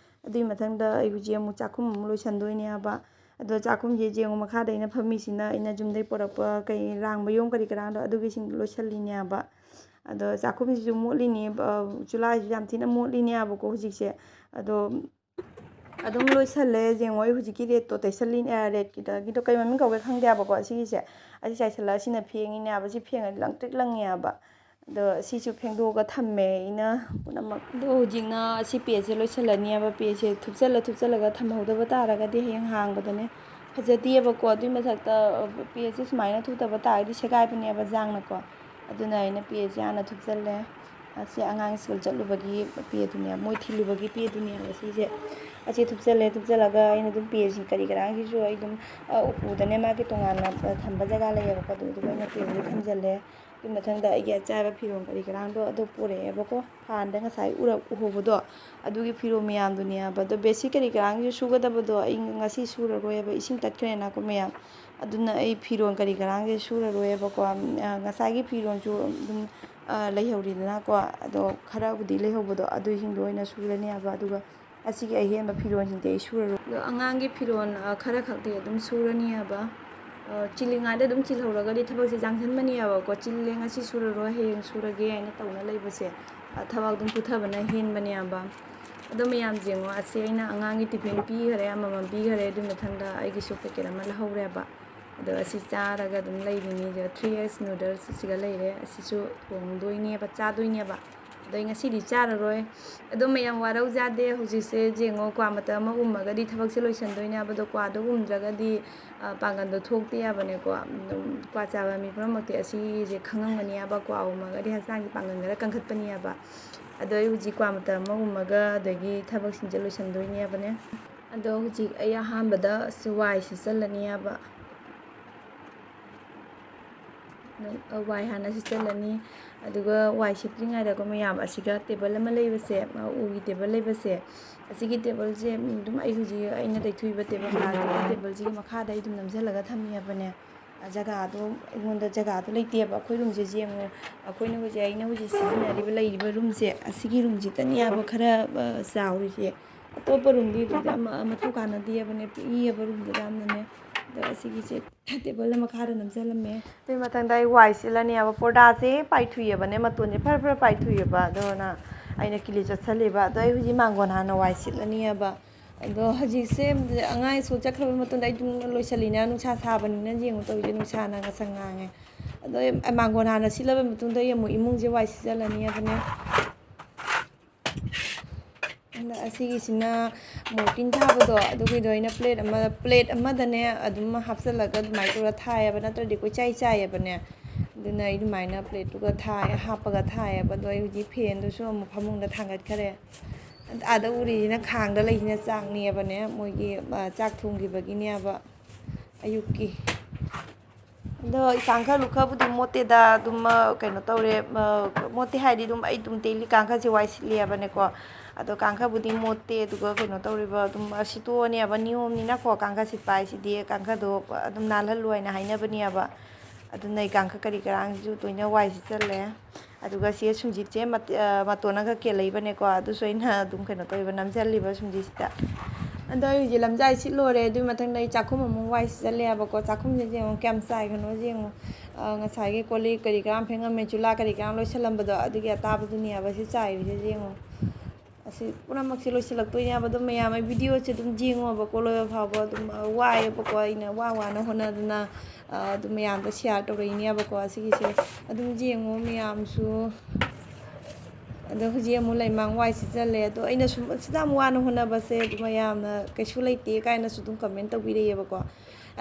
ꯑꯗꯨꯒꯤ ꯃꯊꯪꯗ ꯑꯩ ꯍꯧꯖꯤꯛ ꯑꯃꯨꯛ ꯆꯥꯛꯈꯨꯝ ꯑꯃꯨꯛ ꯂꯣꯏꯁꯟꯗꯣꯏꯅꯦꯕ꯫ ꯑꯗꯣ ꯆꯥꯛꯈꯨꯝꯁꯦ ꯌꯦꯡꯉꯨ, ꯃꯈꯥꯗ ꯑꯩꯅ ꯐꯝꯃꯤꯁꯤꯅ ꯑꯩꯅ ꯌꯨꯝꯗꯩ ꯄꯨꯔꯛꯄ ꯀꯩ ꯔꯥꯡ ꯃꯌꯣꯝ ꯀꯔꯤ ꯀꯔꯥꯡꯗꯣ ꯑꯗꯨꯒꯤꯁꯤꯡꯗꯣ ꯂꯣꯏꯁꯜꯂꯤꯅꯦꯕ꯫ ꯑꯗꯣ ꯆꯥꯛꯈꯨꯝꯁꯤꯁꯨ ꯃꯣꯠꯂꯤꯅꯦ, ꯑ, ꯆꯨꯂꯥꯁꯤꯁꯨ ꯌꯥꯝ ꯊꯤꯅ ꯃꯣꯠꯂꯤꯅꯦꯕꯀꯣ ꯍꯧꯖꯤꯛꯁꯦ꯫ ꯑꯗꯣ ꯑꯗꯨꯝ ꯂꯣꯏꯁꯜꯂꯦ꯫ ꯌꯦꯡꯉꯣ, ꯑꯩ ꯍꯧꯖꯤꯛꯀꯤ ꯔꯦꯗꯇꯣ ꯇꯩꯁꯜꯂꯤ-, ꯑ, ꯔꯦꯗꯀꯤꯗꯒꯤꯗꯣ ꯀꯩ ꯃꯃꯤꯡ ꯀꯧꯒꯦ ꯈꯪꯗꯦꯕꯀꯣ꯫ ꯑꯁꯤꯒꯤꯁꯦ, ꯑꯁꯤ ꯆꯥꯏꯁꯜꯂꯒ ꯁꯤꯅ ꯐꯦꯡꯉꯤꯅꯦꯕ꯫ ꯁꯤ ꯐꯦꯡꯉꯗꯤ ꯂꯪꯇ꯭ꯔꯤꯛ ꯂꯪꯉꯦꯕ꯫ ꯑꯗꯣ ꯁꯤꯁꯨ ꯐꯦꯡꯗꯣꯛꯑꯒ ꯊꯝꯃꯦ ꯑꯩꯅ ꯄꯨꯝꯅꯃꯛ꯫ ꯑꯗꯣ ꯍꯧꯖꯤꯛꯅ ꯁꯤ ꯄꯦꯖꯁꯦ ꯂꯣꯏꯁꯜꯂꯅꯦꯕ꯫ ꯄꯦꯖꯁꯦ ꯊꯨꯞꯆꯜꯂ ꯊꯨꯞꯆꯜꯂꯒ ꯊꯝꯍꯧꯗꯕ ꯇꯥꯔꯒꯗꯤ ꯍꯌꯦꯡ ꯍꯥꯡꯕꯗꯅꯦ ꯐꯖꯗꯦꯕꯀꯣ꯫ ꯑꯗꯨꯏ ꯃꯊꯛꯇ, ꯑ, ꯄꯦꯖꯁꯦ ꯁꯨꯃꯥꯏꯅ ꯊꯨꯞꯇꯕ ꯇꯥꯔꯗꯤ ꯁꯦꯒꯥꯏꯕꯅꯦꯕ ꯖꯥꯡꯅꯀꯣ꯫ ꯑꯗꯨꯅ ꯑꯩꯅ ꯄꯦꯖꯁꯦ ꯍꯥꯟꯅ ꯊꯨꯞꯆꯜꯂꯦ꯫ ꯑꯁꯤ ꯑꯉꯥꯡ ꯁ꯭ꯀꯨꯜ ꯆꯠꯂꯨꯕꯒꯤ ꯄꯦꯗꯨꯅꯦ, ꯃꯣꯏ ꯊꯤꯜꯂꯨꯕꯒꯤ ꯄꯦꯗꯨꯅꯦꯕ ꯁꯤꯁꯦ꯫ ꯑꯁꯤ ꯊꯨꯞꯆꯜꯂꯦ, ꯊꯨꯞꯆꯜꯂꯒ ꯑꯩꯅ ꯑꯗꯨꯝ ꯄꯦꯁꯤ ꯀꯔꯤ ꯀꯔꯥꯡꯁꯤꯁꯨ ꯑꯩ ꯑꯗꯨꯝ, ꯑ, ꯎꯄꯨꯗꯅꯦ ꯃꯥꯒꯤ ꯇꯣꯉꯥꯟꯅ, ꯑ, ꯊꯝꯕ ꯖꯒꯥ ꯂꯩꯌꯦꯕꯀꯣ꯫ ꯑꯗꯨ, ꯑꯗꯨꯒ ꯑꯩꯅ ꯄꯦꯁꯤꯗ ꯊꯝꯖꯜꯂꯦ꯫ ꯑꯗꯨꯒꯤ ꯃꯊꯪꯗ ꯑꯩꯒꯤ ꯑꯆꯥꯏꯕ ꯐꯤꯔꯣꯜ ꯀꯔꯤ ꯀꯔꯥꯡꯗꯣ ꯑꯗꯨ ꯄꯨꯔꯛꯑꯦꯕꯀꯣ꯫ ꯍꯥꯟꯅꯗ ꯉꯁꯥꯏ ꯎꯔ-, ꯎꯍꯧꯕꯗꯣ, ꯑꯗꯨꯒꯤ ꯐꯤꯔꯣꯜ ꯃꯌꯥꯝꯗꯨꯅꯦꯕ꯫ ꯑꯗꯣ ꯕꯦꯁꯤ ꯀꯔꯤ ꯀꯔꯥꯡꯁꯨ ꯁꯨꯒꯗꯕꯗꯣ ꯑꯩ ꯉꯁꯤ ꯁꯨꯔꯔꯣꯏꯕ, ꯏꯁꯤꯡ ꯇꯠꯈ꯭ꯔꯦꯅꯀꯣ ꯃꯌꯥꯝ꯫ ꯑꯗꯨꯅ ꯑꯩ ꯐꯤꯔꯣꯜ ꯀꯔꯤ ꯀꯔꯥꯡꯁꯦ ꯁꯨꯔꯔꯣꯏꯕꯀꯣ꯫ ꯑ, ꯉꯁꯥꯏꯒꯤ ꯐꯤꯔꯣꯜꯁꯨ ꯑꯗꯨꯝ, ꯑ, ꯂꯩꯍꯧꯔꯤꯗꯅꯀꯣ꯫ ꯑꯗꯣ ꯈꯔꯕꯨꯗꯤ ꯂꯩꯍꯧꯕꯗꯣ ꯑꯗꯨꯁꯤꯡꯗꯣ ꯑꯣꯏꯅ ꯁꯨꯔꯅꯦꯕ꯫ ꯑꯗꯨꯒ ꯑꯁꯤꯒꯤ ꯑꯍꯦꯟꯕ ꯐꯤꯔꯣꯜꯁꯤꯡꯗꯤ ꯑꯩ ꯁꯨꯔꯔꯣꯏ꯫ ꯑꯗꯣ ꯑꯉꯥꯡꯒꯤ ꯐꯤꯔꯣꯜ, ꯑ, ꯈꯔ ꯈꯛꯇꯤ ꯑꯗꯨꯝ ꯁꯨꯔꯅꯦꯕ꯫ ꯑ, ꯆꯤꯜꯂꯤꯉꯩꯗ ꯑꯗꯨꯝ ꯆꯤꯜꯍꯧꯔꯒꯗꯤ ꯊꯕꯛꯁꯦ ꯌꯥꯡꯁꯟꯕꯅꯦꯕꯀꯣ꯫ ꯆꯤꯜꯂꯦ, ꯉꯁꯤ ꯁꯨꯔꯔꯣꯏ, ꯍꯌꯦꯡ ꯁꯨꯔꯒꯦ ꯍꯥꯏꯅ ꯇꯧꯅ ꯂꯩꯕꯁꯦ, ꯑ, ꯊꯕꯛ ꯑꯗꯨꯝ ꯄꯨꯊꯕꯅ ꯍꯦꯟꯕꯅꯦꯕ꯫ ꯑꯗꯣ ꯃꯌꯥꯝ ꯌꯦꯡꯉꯣ, ꯑꯁꯤ ꯑꯩꯅ ꯑꯉꯥꯡꯒꯤ ꯇꯤꯐꯤꯟ ꯄꯤꯈꯔꯦ, ꯑꯃꯃꯝ ꯄꯤꯈꯔꯦ꯫ ꯑꯗꯨꯒꯤ ꯃꯊꯪꯗ ꯑꯩꯒꯤꯁꯨ ꯄꯦꯀꯦꯠ ꯑꯃ ꯂꯧꯍꯧꯔꯦꯕ꯫ ꯑꯗꯣ ꯑꯁꯤ ꯆꯥꯔꯒ ꯑꯗꯨꯝ ꯂꯩꯔꯤꯅꯤ꯫ ꯑꯗꯣ ꯊ꯭ꯔꯤ ꯑꯦꯛꯁ ꯅꯨꯗꯜꯁ ꯁꯤꯒ ꯂꯩꯔꯦ꯫ ꯑꯁꯤꯁꯨ ꯊꯣꯡꯗꯣꯏꯅꯦꯕ, ꯆꯥꯗꯣꯏꯅꯦꯕ꯫ ꯑꯗꯣ ꯑꯩ ꯉꯁꯤꯗꯤ ꯆꯥꯔꯔꯣꯏ꯫ ꯑꯗꯣ ꯃꯌꯥꯝ ꯋꯥꯔꯧꯖꯥꯗꯦ꯫ ꯍꯧꯖꯤꯛꯁꯦ ꯌꯦꯡꯉꯣ, ꯀ꯭ꯋꯥ ꯃꯇꯝ ꯑꯃ ꯎꯝꯃꯒꯗꯤ ꯊꯕꯛꯁꯦ ꯂꯣꯏꯁꯟꯗꯣꯏꯅꯦꯕ꯫ ꯑꯗꯣ ꯀ꯭ꯋꯥꯗꯣ ꯎꯝꯗ꯭ꯔꯒꯗꯤ, ꯑ, ꯄꯥꯡꯒꯜꯗꯣ ꯊꯣꯛꯇꯦ ꯍꯥꯏꯕꯅꯦꯀꯣ꯫ ꯑꯗꯨꯝ ꯀ꯭ꯋꯥ ꯆꯥꯕ ꯃꯤ ꯄꯨꯝꯅꯃꯛꯇꯤ ꯑꯁꯤꯁꯦ ꯈꯪꯉꯝꯒꯅꯦꯕ꯫ ꯀ꯭ꯋꯥ ꯎꯝꯃꯒꯗꯤ ꯍꯛꯆꯥꯡꯒꯤ ꯄꯥꯡꯒꯜ ꯈꯔ ꯀꯟꯈꯠꯄꯅꯦꯕ꯫ ꯑꯗꯣ ꯑꯩ ꯍꯧꯖꯤꯛ ꯀ꯭ꯋꯥ ꯃꯇꯝ ꯑꯃ ꯎꯝꯃꯒ ꯑꯗꯒꯤ ꯊꯕꯛꯁꯤꯡꯁꯦ ꯂꯣꯏꯁꯟꯗꯣꯏꯅꯦꯕꯅꯦ꯫ ꯑꯗꯣ ꯍꯧꯖꯤꯛ ꯑꯩ ꯑꯍꯥꯟꯕꯗ ꯁꯤ ꯋꯥꯏ ꯁꯤꯠꯆꯜꯂꯅꯤ ꯍꯥꯏꯕ꯫ ꯋꯥꯏ ꯍꯥꯟꯅ ꯁꯤꯠꯆꯜꯂꯅꯤ꯫ ꯑꯗꯨꯒ ꯋꯥꯏ ꯁꯤꯠꯇ꯭ꯔꯤꯉꯩꯗꯀꯣ ꯃꯌꯥꯝ, ꯑꯁꯤꯒ ꯇꯦꯕꯜ ꯑꯃ ꯂꯩꯕꯁꯦ, ꯎꯒꯤ ꯇꯦꯕꯜ ꯂꯩꯕꯁꯦ, ꯑꯁꯤꯒꯤ ꯇꯦꯕꯜꯁꯦ ꯑꯗꯨꯝ ꯑꯩ ꯍꯧꯖꯤꯛ ꯑꯩꯅ ꯇꯩꯊꯣꯛꯏꯕ ꯇꯦꯕꯜ ꯒ꯭ꯂꯥꯁꯇꯨꯒꯤ ꯇꯦꯕꯜꯁꯤꯒꯤ ꯃꯈꯥꯗ ꯑꯩ ꯑꯗꯨꯝ ꯅꯝꯁꯤꯜꯂꯒ ꯊꯝꯃꯦꯕꯅꯦ꯫ ꯖꯒꯥꯗꯣ, ꯑꯩꯉꯣꯟꯗ ꯖꯒꯥꯗꯣ ꯂꯩꯇꯦꯕ꯫ ꯑꯩꯈꯣꯏ ꯔꯨꯝꯁꯦ ꯌꯦꯡꯉꯣ, ꯑꯩꯈꯣꯏꯅ ꯍꯧꯖꯤꯛ, ꯑꯩꯅ ꯍꯧꯖꯤꯛ ꯁꯤꯖꯤꯟꯅꯔꯤꯕ, ꯂꯩꯔꯤꯕ ꯔꯨꯝꯁꯦ, ꯑꯁꯤꯒꯤ ꯔꯨꯝꯁꯤꯇꯅꯦꯕ ꯈꯔ, ꯑ, ꯆꯥꯎꯔꯤꯁꯦ꯫ ꯑꯇꯣꯞꯄ ꯔꯨꯝꯗꯤ ꯑꯗꯨꯗꯤ ꯑꯃ, ꯃꯊꯧ ꯀꯥꯟꯅꯗꯦꯕꯅꯦ, ꯄꯤꯛꯏꯌꯦꯕ ꯔꯨꯝꯗꯨꯗ ꯌꯥꯝꯅꯅꯦ꯫ ꯑꯗꯣ ꯑꯁꯤꯒꯤꯁꯦ ꯇꯦꯕꯜ ꯃꯈꯥꯗ ꯅꯝꯁꯤꯜꯂꯝꯃꯦ꯫ ꯑꯗꯨꯒꯤ ꯃꯊꯪꯗ ꯑꯩ ꯋꯥꯏ ꯁꯤꯠꯂꯅꯦꯕ꯫ ꯄꯣꯔꯗꯥꯁꯦ ꯄꯥꯏꯊꯨꯏꯑꯕꯅꯦ, ꯃꯇꯣꯟꯁꯦ ꯐꯔ ꯐꯔ ꯄꯥꯏꯊꯨꯏꯑꯕ꯫ ꯑꯗꯨꯅ ꯑꯩꯅ ꯀꯤꯂꯤ ꯆꯠꯁꯜꯂꯤꯕ꯫ ꯑꯗꯣ ꯑꯩ ꯍꯧꯖꯤꯛ ꯃꯥꯡꯒꯣꯟ ꯍꯥꯟꯅ ꯋꯥꯏ ꯁꯤꯠꯂꯅꯤꯕ꯫ ꯑꯗꯣ ꯍꯧꯖꯤꯛꯁꯦ ꯑꯉꯥꯡ ꯁ꯭ꯀꯨꯜ ꯆꯠꯈ꯭ꯔꯕ ꯃꯇꯨꯡꯗ ꯑꯩ ꯑꯗꯨꯝ ꯂꯣꯏꯁꯤꯜꯂꯤꯅꯦ꯫ ꯅꯨꯡꯁꯥ ꯁꯥꯕꯅꯤꯅ ꯌꯦꯡꯉꯨ ꯇꯧꯔꯤꯁꯦ, ꯅꯨꯡꯁꯥꯅ ꯉꯁꯪ ꯉꯥꯡꯉꯦ꯫ ꯑꯗꯣ ꯑꯩ ꯃꯥꯡꯒꯣꯟ ꯍꯥꯟꯅ ꯁꯤꯠꯂꯕ ꯃꯇꯨꯡꯗ ꯑꯩ ꯑꯃꯨꯛ ꯏꯃꯨꯡꯁꯦ ꯋꯥꯏ ꯁꯤꯠꯆꯜꯂꯅꯤ ꯑꯗꯨꯅꯦ꯫ ꯑꯗ ꯑꯁꯤꯒꯤꯁꯤꯅ ꯃꯣꯔꯇꯤꯟ ꯊꯥꯕꯗꯣ, ꯑꯗꯨꯒꯤꯗꯣ ꯑꯩꯅ ꯄ꯭ꯂꯦꯠ ꯑꯃ, ꯄ꯭ꯂꯦꯠ ꯑꯃꯗꯅꯦ ꯑꯗꯨꯝ ꯍꯥꯞꯆꯜꯂꯒ ꯑꯗꯨꯃꯥꯏꯅ ꯇꯧꯔ ꯊꯥꯏꯌꯦꯕ, ꯅꯠꯇ꯭ꯔꯗꯤ ꯀꯣꯏꯆꯥꯏ ꯆꯥꯏꯌꯦꯕꯅꯦ꯫ ꯑꯗꯨꯅ ꯑꯩ ꯑꯗꯨꯃꯥꯏꯅ ꯄ꯭ꯂꯦꯠꯇꯨꯒ ꯊꯥꯏ, ꯍꯥꯞꯄꯒ ꯊꯥꯏꯌꯦꯕ꯫ ꯑꯗꯣ ꯑꯩ ꯍꯧꯖꯤꯛ ꯐꯦꯟꯗꯨꯁꯨ ꯑꯃꯨꯛ ꯐꯃꯨꯡꯗ ꯊꯥꯡꯒꯠꯈꯔꯦ꯫ ꯑꯥꯗ ꯎꯔꯤꯁꯤꯅ ꯈꯥꯡꯗ ꯂꯩꯁꯤꯅ ꯆꯥꯛꯅꯦꯕꯅꯦ, ꯃꯣꯏꯒꯤ, ꯑ, ꯆꯥꯛ ꯊꯣꯡꯈꯤꯕꯒꯤꯅꯦꯕ ꯑꯌꯨꯛꯀꯤ꯫ ꯑꯗꯣ ꯀꯥꯡꯈꯜ ꯎꯈꯜꯕꯨꯗꯤ ꯃꯣꯠꯇꯦꯗ, ꯑꯗꯨꯝ, ꯑ, ꯀꯩꯅꯣ ꯇꯧꯔꯦ, ꯑ, ꯃꯣꯠꯇꯦ ꯍꯥꯏꯗꯤ ꯑꯗꯨꯝ ꯑꯩ ꯑꯗꯨꯝ ꯗꯦꯂꯤ ꯀꯥꯡꯈꯜꯁꯦ ꯋꯥꯏ ꯁꯤꯠꯂꯦꯕꯅꯦꯀꯣ꯫ ꯑꯗꯣ ꯀꯥꯡꯈꯜꯕꯨꯗꯤ ꯃꯣꯠꯇꯦ, ꯑꯗꯨꯒ ꯀꯩꯅꯣ ꯇꯧꯔꯤꯕ, ꯑꯗꯨꯝ, ꯑ, ꯁꯤꯠꯇꯣꯛꯑꯅꯦꯕ, ꯅꯤꯌꯣꯝꯅꯤꯅꯀꯣ꯫ ꯀꯥꯡꯈꯜ ꯁꯤꯠꯄ ꯍꯥꯏꯁꯤꯗꯤ ꯀꯥꯡꯈꯜꯗꯣ ꯑꯗꯨꯝ ꯅꯥꯜꯍꯜꯂꯨ ꯍꯥꯏꯅ ꯍꯥꯏꯅꯕꯅꯦꯕ꯫ ꯑꯗꯨꯅ ꯑꯩ ꯀꯥꯡꯈꯜ ꯀꯔꯤ ꯀꯔꯥꯡꯁꯨ ꯂꯣꯏꯅ ꯋꯥꯏ ꯁꯤꯠꯆꯜꯂꯦ꯫ ꯑꯗꯨꯒ ꯁꯤ ꯁꯨꯝꯖꯤꯠꯁꯦ ꯃꯇ-, ꯑ, ꯃꯇꯣꯟ ꯑꯃꯈꯛ ꯀꯦꯜꯂꯛꯏꯕꯅꯦꯀꯣ, ꯑꯗꯨꯁꯨ ꯑꯩꯅ ꯑꯗꯨꯝ ꯀꯩꯅꯣ ꯇꯧꯔꯤꯕ, ꯅꯝꯁꯤꯜꯂꯤꯕ ꯁꯨꯝꯖꯤꯠꯁꯤꯗ꯫ ꯑꯗꯣ ꯑꯩ ꯍꯧꯖꯤꯛ ꯂꯝꯖꯥꯏ ꯁꯤꯠ ꯂꯣꯏꯔꯦ꯫ ꯑꯗꯨꯒꯤ ꯃꯊꯪꯗ ꯑꯩ ꯆꯥꯛꯈꯨꯝ ꯑꯃꯨꯛ ꯋꯥꯏ ꯁꯤꯠꯆꯜꯂꯦꯕꯀꯣ꯫ ꯆꯥꯛꯈꯨꯝꯁꯤꯗꯤ ꯌꯦꯡꯉꯣ ꯀꯌꯥꯝ ꯆꯥꯏꯈ꯭ꯔꯅꯣ ꯌꯦꯡꯉꯣ꯫ ꯑ, ꯉꯁꯥꯏꯒꯤ ꯀꯣꯜ ꯂꯤꯛ ꯀꯔꯤ ꯀꯔꯥ ꯐꯦꯡꯉꯝꯃꯦ, ꯆꯨꯂꯥ ꯀꯔꯤ ꯀꯔꯥ ꯂꯣꯏꯁꯤꯜꯂꯝꯕꯗꯣ, ꯑꯗꯨꯒꯤ ꯑꯇꯥꯕꯗꯨꯅꯦꯕ ꯁꯤ ꯆꯥꯏꯔꯤꯁꯦ ꯌꯦꯡꯉꯣ꯫ ꯑꯁꯤ ꯄꯨꯝꯅꯃꯛꯁꯦ ꯂꯣꯏꯁꯤꯜꯂꯛꯇꯣꯏꯅꯦꯕ꯫ ꯑꯗꯨꯝ ꯃꯌꯥꯝ ꯑꯩ ꯚꯤꯗꯤꯑꯣꯁꯦ ꯑꯗꯨꯝ ꯌꯦꯡꯉꯣꯕꯀꯣ, ꯂꯣꯏꯕ ꯐꯥꯎꯕ꯫ ꯑꯗꯨꯝ, ꯑ, ꯋꯥꯏꯌꯦꯕꯀꯣ, ꯑꯩꯅ ꯋꯥ ꯋꯥꯅ ꯍꯣꯠꯅꯗꯅ, ꯑ, ꯑꯗꯨꯝ ꯃꯌꯥꯝꯗ ꯁꯤꯌꯥꯔ ꯇꯧꯔꯛꯏꯅꯦꯕꯀꯣ꯫ ꯑꯁꯤꯒꯤꯁꯦ ꯑꯗꯨꯝ ꯌꯦꯡꯉꯣ ꯃꯌꯥꯝꯁꯨ꯫ ꯑꯗꯣ ꯍꯧꯖꯤꯛ ꯑꯃꯨꯛ ꯂꯩꯃꯥꯡ ꯋꯥꯏ ꯁꯤꯠꯆꯜꯂꯦ꯫ ꯑꯗꯣ ꯑꯩꯅ ꯁꯨꯝ ꯑꯁꯤꯗ ꯌꯥꯝ ꯋꯥꯅ ꯍꯣꯠꯅꯕꯁꯦ ꯑꯗꯨ ꯃꯌꯥꯝꯅ ꯀꯩꯁꯨ ꯂꯩꯇꯦ ꯀꯥꯏꯅꯁꯨ ꯑꯗꯨꯝ ꯀꯃꯦꯟ ꯇꯧꯕꯤꯔꯛꯑꯦꯕꯀꯣ꯫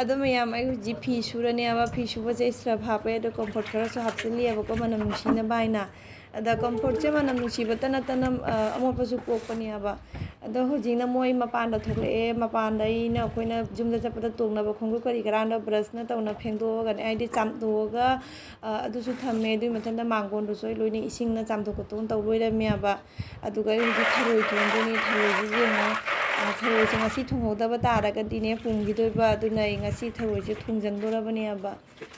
ꯑꯗꯣ ꯃꯌꯥꯝ, ꯑꯩ ꯍꯧꯖꯤꯛ ꯐꯤ ꯁꯨꯔꯅꯦꯕ꯫ ꯐꯤ ꯁꯨꯕꯁꯦ ꯁ꯭ꯔꯞ ꯍꯥꯞꯄꯦ, ꯑꯗꯣ ꯀꯝꯐꯣꯔꯠ ꯈꯔꯁꯨ ꯍꯥꯞꯆꯤꯜꯂꯤꯑꯕꯀꯣ, ꯃꯅꯝ ꯅꯨꯡꯁꯤꯅꯕ ꯍꯥꯏꯅ꯫ ꯑꯗ ꯀꯝꯐꯣꯔꯠꯁꯦ ꯃꯅꯝ ꯅꯨꯡꯁꯤꯕꯇ ꯅꯠꯇꯅ, ꯑ, ꯑꯃꯣꯠꯄꯁꯨ ꯄꯣꯛꯄꯅꯦꯕ꯫ ꯑꯗꯣ ꯍꯧꯖꯤꯛꯅ ꯃꯣꯏ ꯃꯄꯥꯟꯗ ꯊꯣꯛꯂꯛꯑꯦ꯫ ꯃꯄꯥꯟꯗ ꯑꯩꯅ, ꯑꯩꯈꯣꯏꯅ ꯌꯨꯝꯗ ꯆꯠꯄꯗ ꯇꯣꯡꯅꯕ ꯈꯣꯡꯎꯞ ꯀꯔꯤ ꯀꯔꯥꯗꯣ ꯕ꯭ꯔꯁꯅ ꯇꯧꯅ ꯐꯦꯡꯗꯣꯛꯑꯒꯅꯦ, ꯍꯥꯏꯗꯤ ꯆꯥꯝꯊꯣꯛꯑꯒ, ꯑ, ꯑꯗꯨꯁꯨ ꯊꯝꯃꯦ꯫ ꯑꯗꯨꯒꯤ ꯃꯊꯪꯗ ꯃꯥꯡꯒꯣꯟꯗꯨꯁꯨ ꯑꯩ ꯂꯣꯏꯅ ꯏꯁꯤꯡꯅ ꯆꯥꯝꯊꯣꯛ ꯈꯣꯠꯇꯣꯛ ꯇꯧ ꯂꯣꯏꯔꯝꯃꯦꯕ꯫ ꯑꯗꯨꯒ ꯑꯩ ꯍꯧꯖꯤꯛ ꯊꯔꯣꯏ ꯊꯣꯡꯗꯣꯏꯅꯤ꯫ ꯊꯔꯣꯏꯁꯤ ꯌꯦꯡꯉꯣ꯫ ꯑ, ꯊꯔꯣꯏꯁꯦ ꯉꯁꯤ ꯊꯣꯡꯍꯧꯗꯕ ꯇꯥꯔꯒꯗꯤꯅꯦ ꯄꯨꯝꯈꯤꯗꯣꯏꯕ꯫ ꯑꯗꯨꯅ ꯑꯩ ꯉꯁꯤ ꯊꯔꯣꯏꯁꯦ ꯊꯣꯡꯖꯤꯟꯗꯣꯔꯕꯅꯦꯕ꯫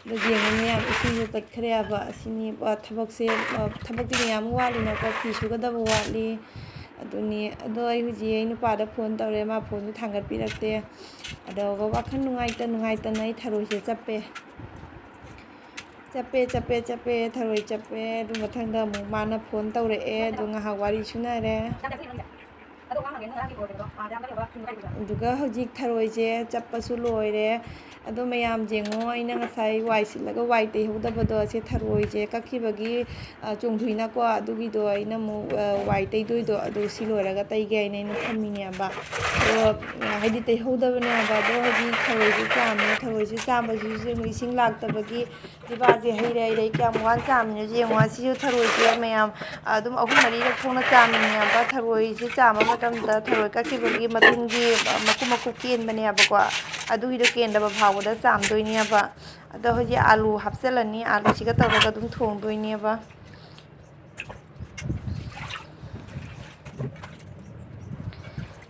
ꯑꯗꯣ ꯌꯦꯡꯉꯣ ꯃꯌꯥꯝ, ꯏꯁꯤꯡꯁꯨ ꯇꯠꯈ꯭ꯔꯦꯕ꯫ ꯑꯁꯤꯅꯤ, ꯑ, ꯊꯕꯛꯁꯦ, ꯑ, ꯊꯕꯛꯇꯤ ꯃꯌꯥꯝ ꯋꯥꯠꯂꯤꯅꯀꯣ, ꯐꯤ ꯁꯨꯒꯗꯕ ꯋꯥꯠꯂꯤ꯫ ꯑꯗꯨꯅꯤ꯫ ꯑꯗꯣ ꯑꯩ ꯍꯧꯖꯤꯛ ꯑꯩ ꯅꯨꯄꯥꯗ ꯐꯣꯟ ꯇꯧꯔꯦ, ꯃꯥ ꯐꯣꯟꯁꯨ ꯊꯥꯡꯒꯠꯄꯤꯔꯛꯇꯦ꯫ ꯑꯗꯨꯒ ꯋꯥꯈꯜ ꯅꯨꯡꯉꯥꯏꯇ ꯅꯨꯡꯉꯥꯏꯇꯅ ꯑꯩ ꯊꯔꯣꯏꯁꯦ ꯆꯞꯄꯦ꯫ ꯆꯞꯄꯦ, ꯆꯞꯄꯦ, ꯆꯞꯄꯦ, ꯊꯔꯣꯏ ꯆꯞꯄꯦ꯫ ꯑꯗꯨ ꯃꯊꯪꯗ ꯑꯃꯨꯛ ꯃꯥꯅ ꯐꯣꯟ ꯇꯧꯔꯛꯑꯦ꯫ ꯑꯗꯨ ꯉꯥꯏꯍꯥꯛ ꯋꯥꯔꯤ ꯁꯨꯅꯔꯦ꯫ ꯑꯗꯨꯒ ꯍꯧꯖꯤꯛ ꯊꯔꯣꯏꯁꯦ ꯆꯞꯄꯁꯨ ꯂꯣꯏꯔꯦ꯫ ꯑꯗꯣ ꯃꯌꯥꯝ ꯌꯦꯡꯉꯣ, ꯑꯩꯅ ꯉꯁꯥꯏ ꯋꯥꯏ ꯁꯤꯠꯂꯒ ꯋꯥꯏ ꯇꯩꯍꯧꯗꯕꯗꯣ, ꯑꯁꯦ ꯊꯔꯣꯏꯁꯦ ꯀꯛꯈꯤꯕꯒꯤ, ꯑ, ꯆꯣꯡꯊꯣꯛꯏꯅꯀꯣ, ꯑꯗꯨꯒꯤꯗꯣ ꯑꯩꯅ ꯑꯃꯨꯛ, ꯑ, ꯋꯥꯏ ꯇꯩꯗꯣꯏꯗꯣ, ꯑꯗꯣ ꯁꯤ ꯂꯣꯏꯔꯒ ꯇꯩꯒꯦ ꯍꯥꯏꯅ ꯑꯩꯅ ꯊꯝꯃꯤꯅꯦꯕ꯫ ꯑꯗꯣ, ꯑ, ꯍꯥꯏꯗꯤ ꯇꯩꯍꯧꯗꯕꯅꯦꯕ꯫ ꯑꯗꯣ ꯍꯧꯖꯤꯛ ꯊꯔꯣꯏꯁꯦ ꯆꯥꯝꯃꯦ꯫ ꯊꯔꯣꯏꯁꯦ ꯆꯥꯝꯕꯁꯤꯁꯨ ꯑꯃꯨꯛ ꯏꯁꯤꯡ ꯂꯥꯛꯇꯕꯒꯤ ꯗꯤꯕꯥꯁꯦ ꯍꯩꯔꯦ ꯍꯩꯔꯦ꯫ ꯀꯌꯥꯝ ꯋꯥꯅ ꯆꯥꯝꯃꯤꯅꯣ ꯌꯦꯡꯉꯣ꯫ ꯑꯁꯤꯁꯨ ꯊꯔꯣꯏꯁꯦ ꯃꯌꯥꯝ ꯑꯗꯨꯝ ꯑꯍꯨꯝ ꯃꯔꯤꯔꯛ ꯊꯣꯛꯅ ꯆꯥꯝꯃꯤꯅꯦꯕ꯫ ꯊꯔꯣꯏꯁꯦ ꯆꯥꯝꯕ ꯃꯇꯝꯗ ꯊꯔꯣꯏ ꯀꯛꯈꯤꯕꯒꯤ ꯃꯇꯨꯡꯒꯤ ꯃꯀꯨꯞ ꯃꯀꯨꯞ ꯀꯦꯟꯕꯅꯦꯕꯀꯣ, ꯑꯗꯨꯒꯤꯗꯣ ꯀꯦꯟꯗꯕ ꯐꯥꯎꯕꯗ ꯆꯥꯝꯗꯣꯏꯅꯦꯕ꯫ ꯑꯗꯣ ꯍꯧꯖꯤꯛ ꯑꯥꯂꯨ ꯍꯥꯞꯆꯤꯜꯂꯅꯤ꯫ ꯑꯥꯂꯨꯁꯤꯒ ꯇꯧꯔꯒ ꯑꯗꯨꯝ ꯊꯣꯡꯗꯣꯏꯅꯦꯕ꯫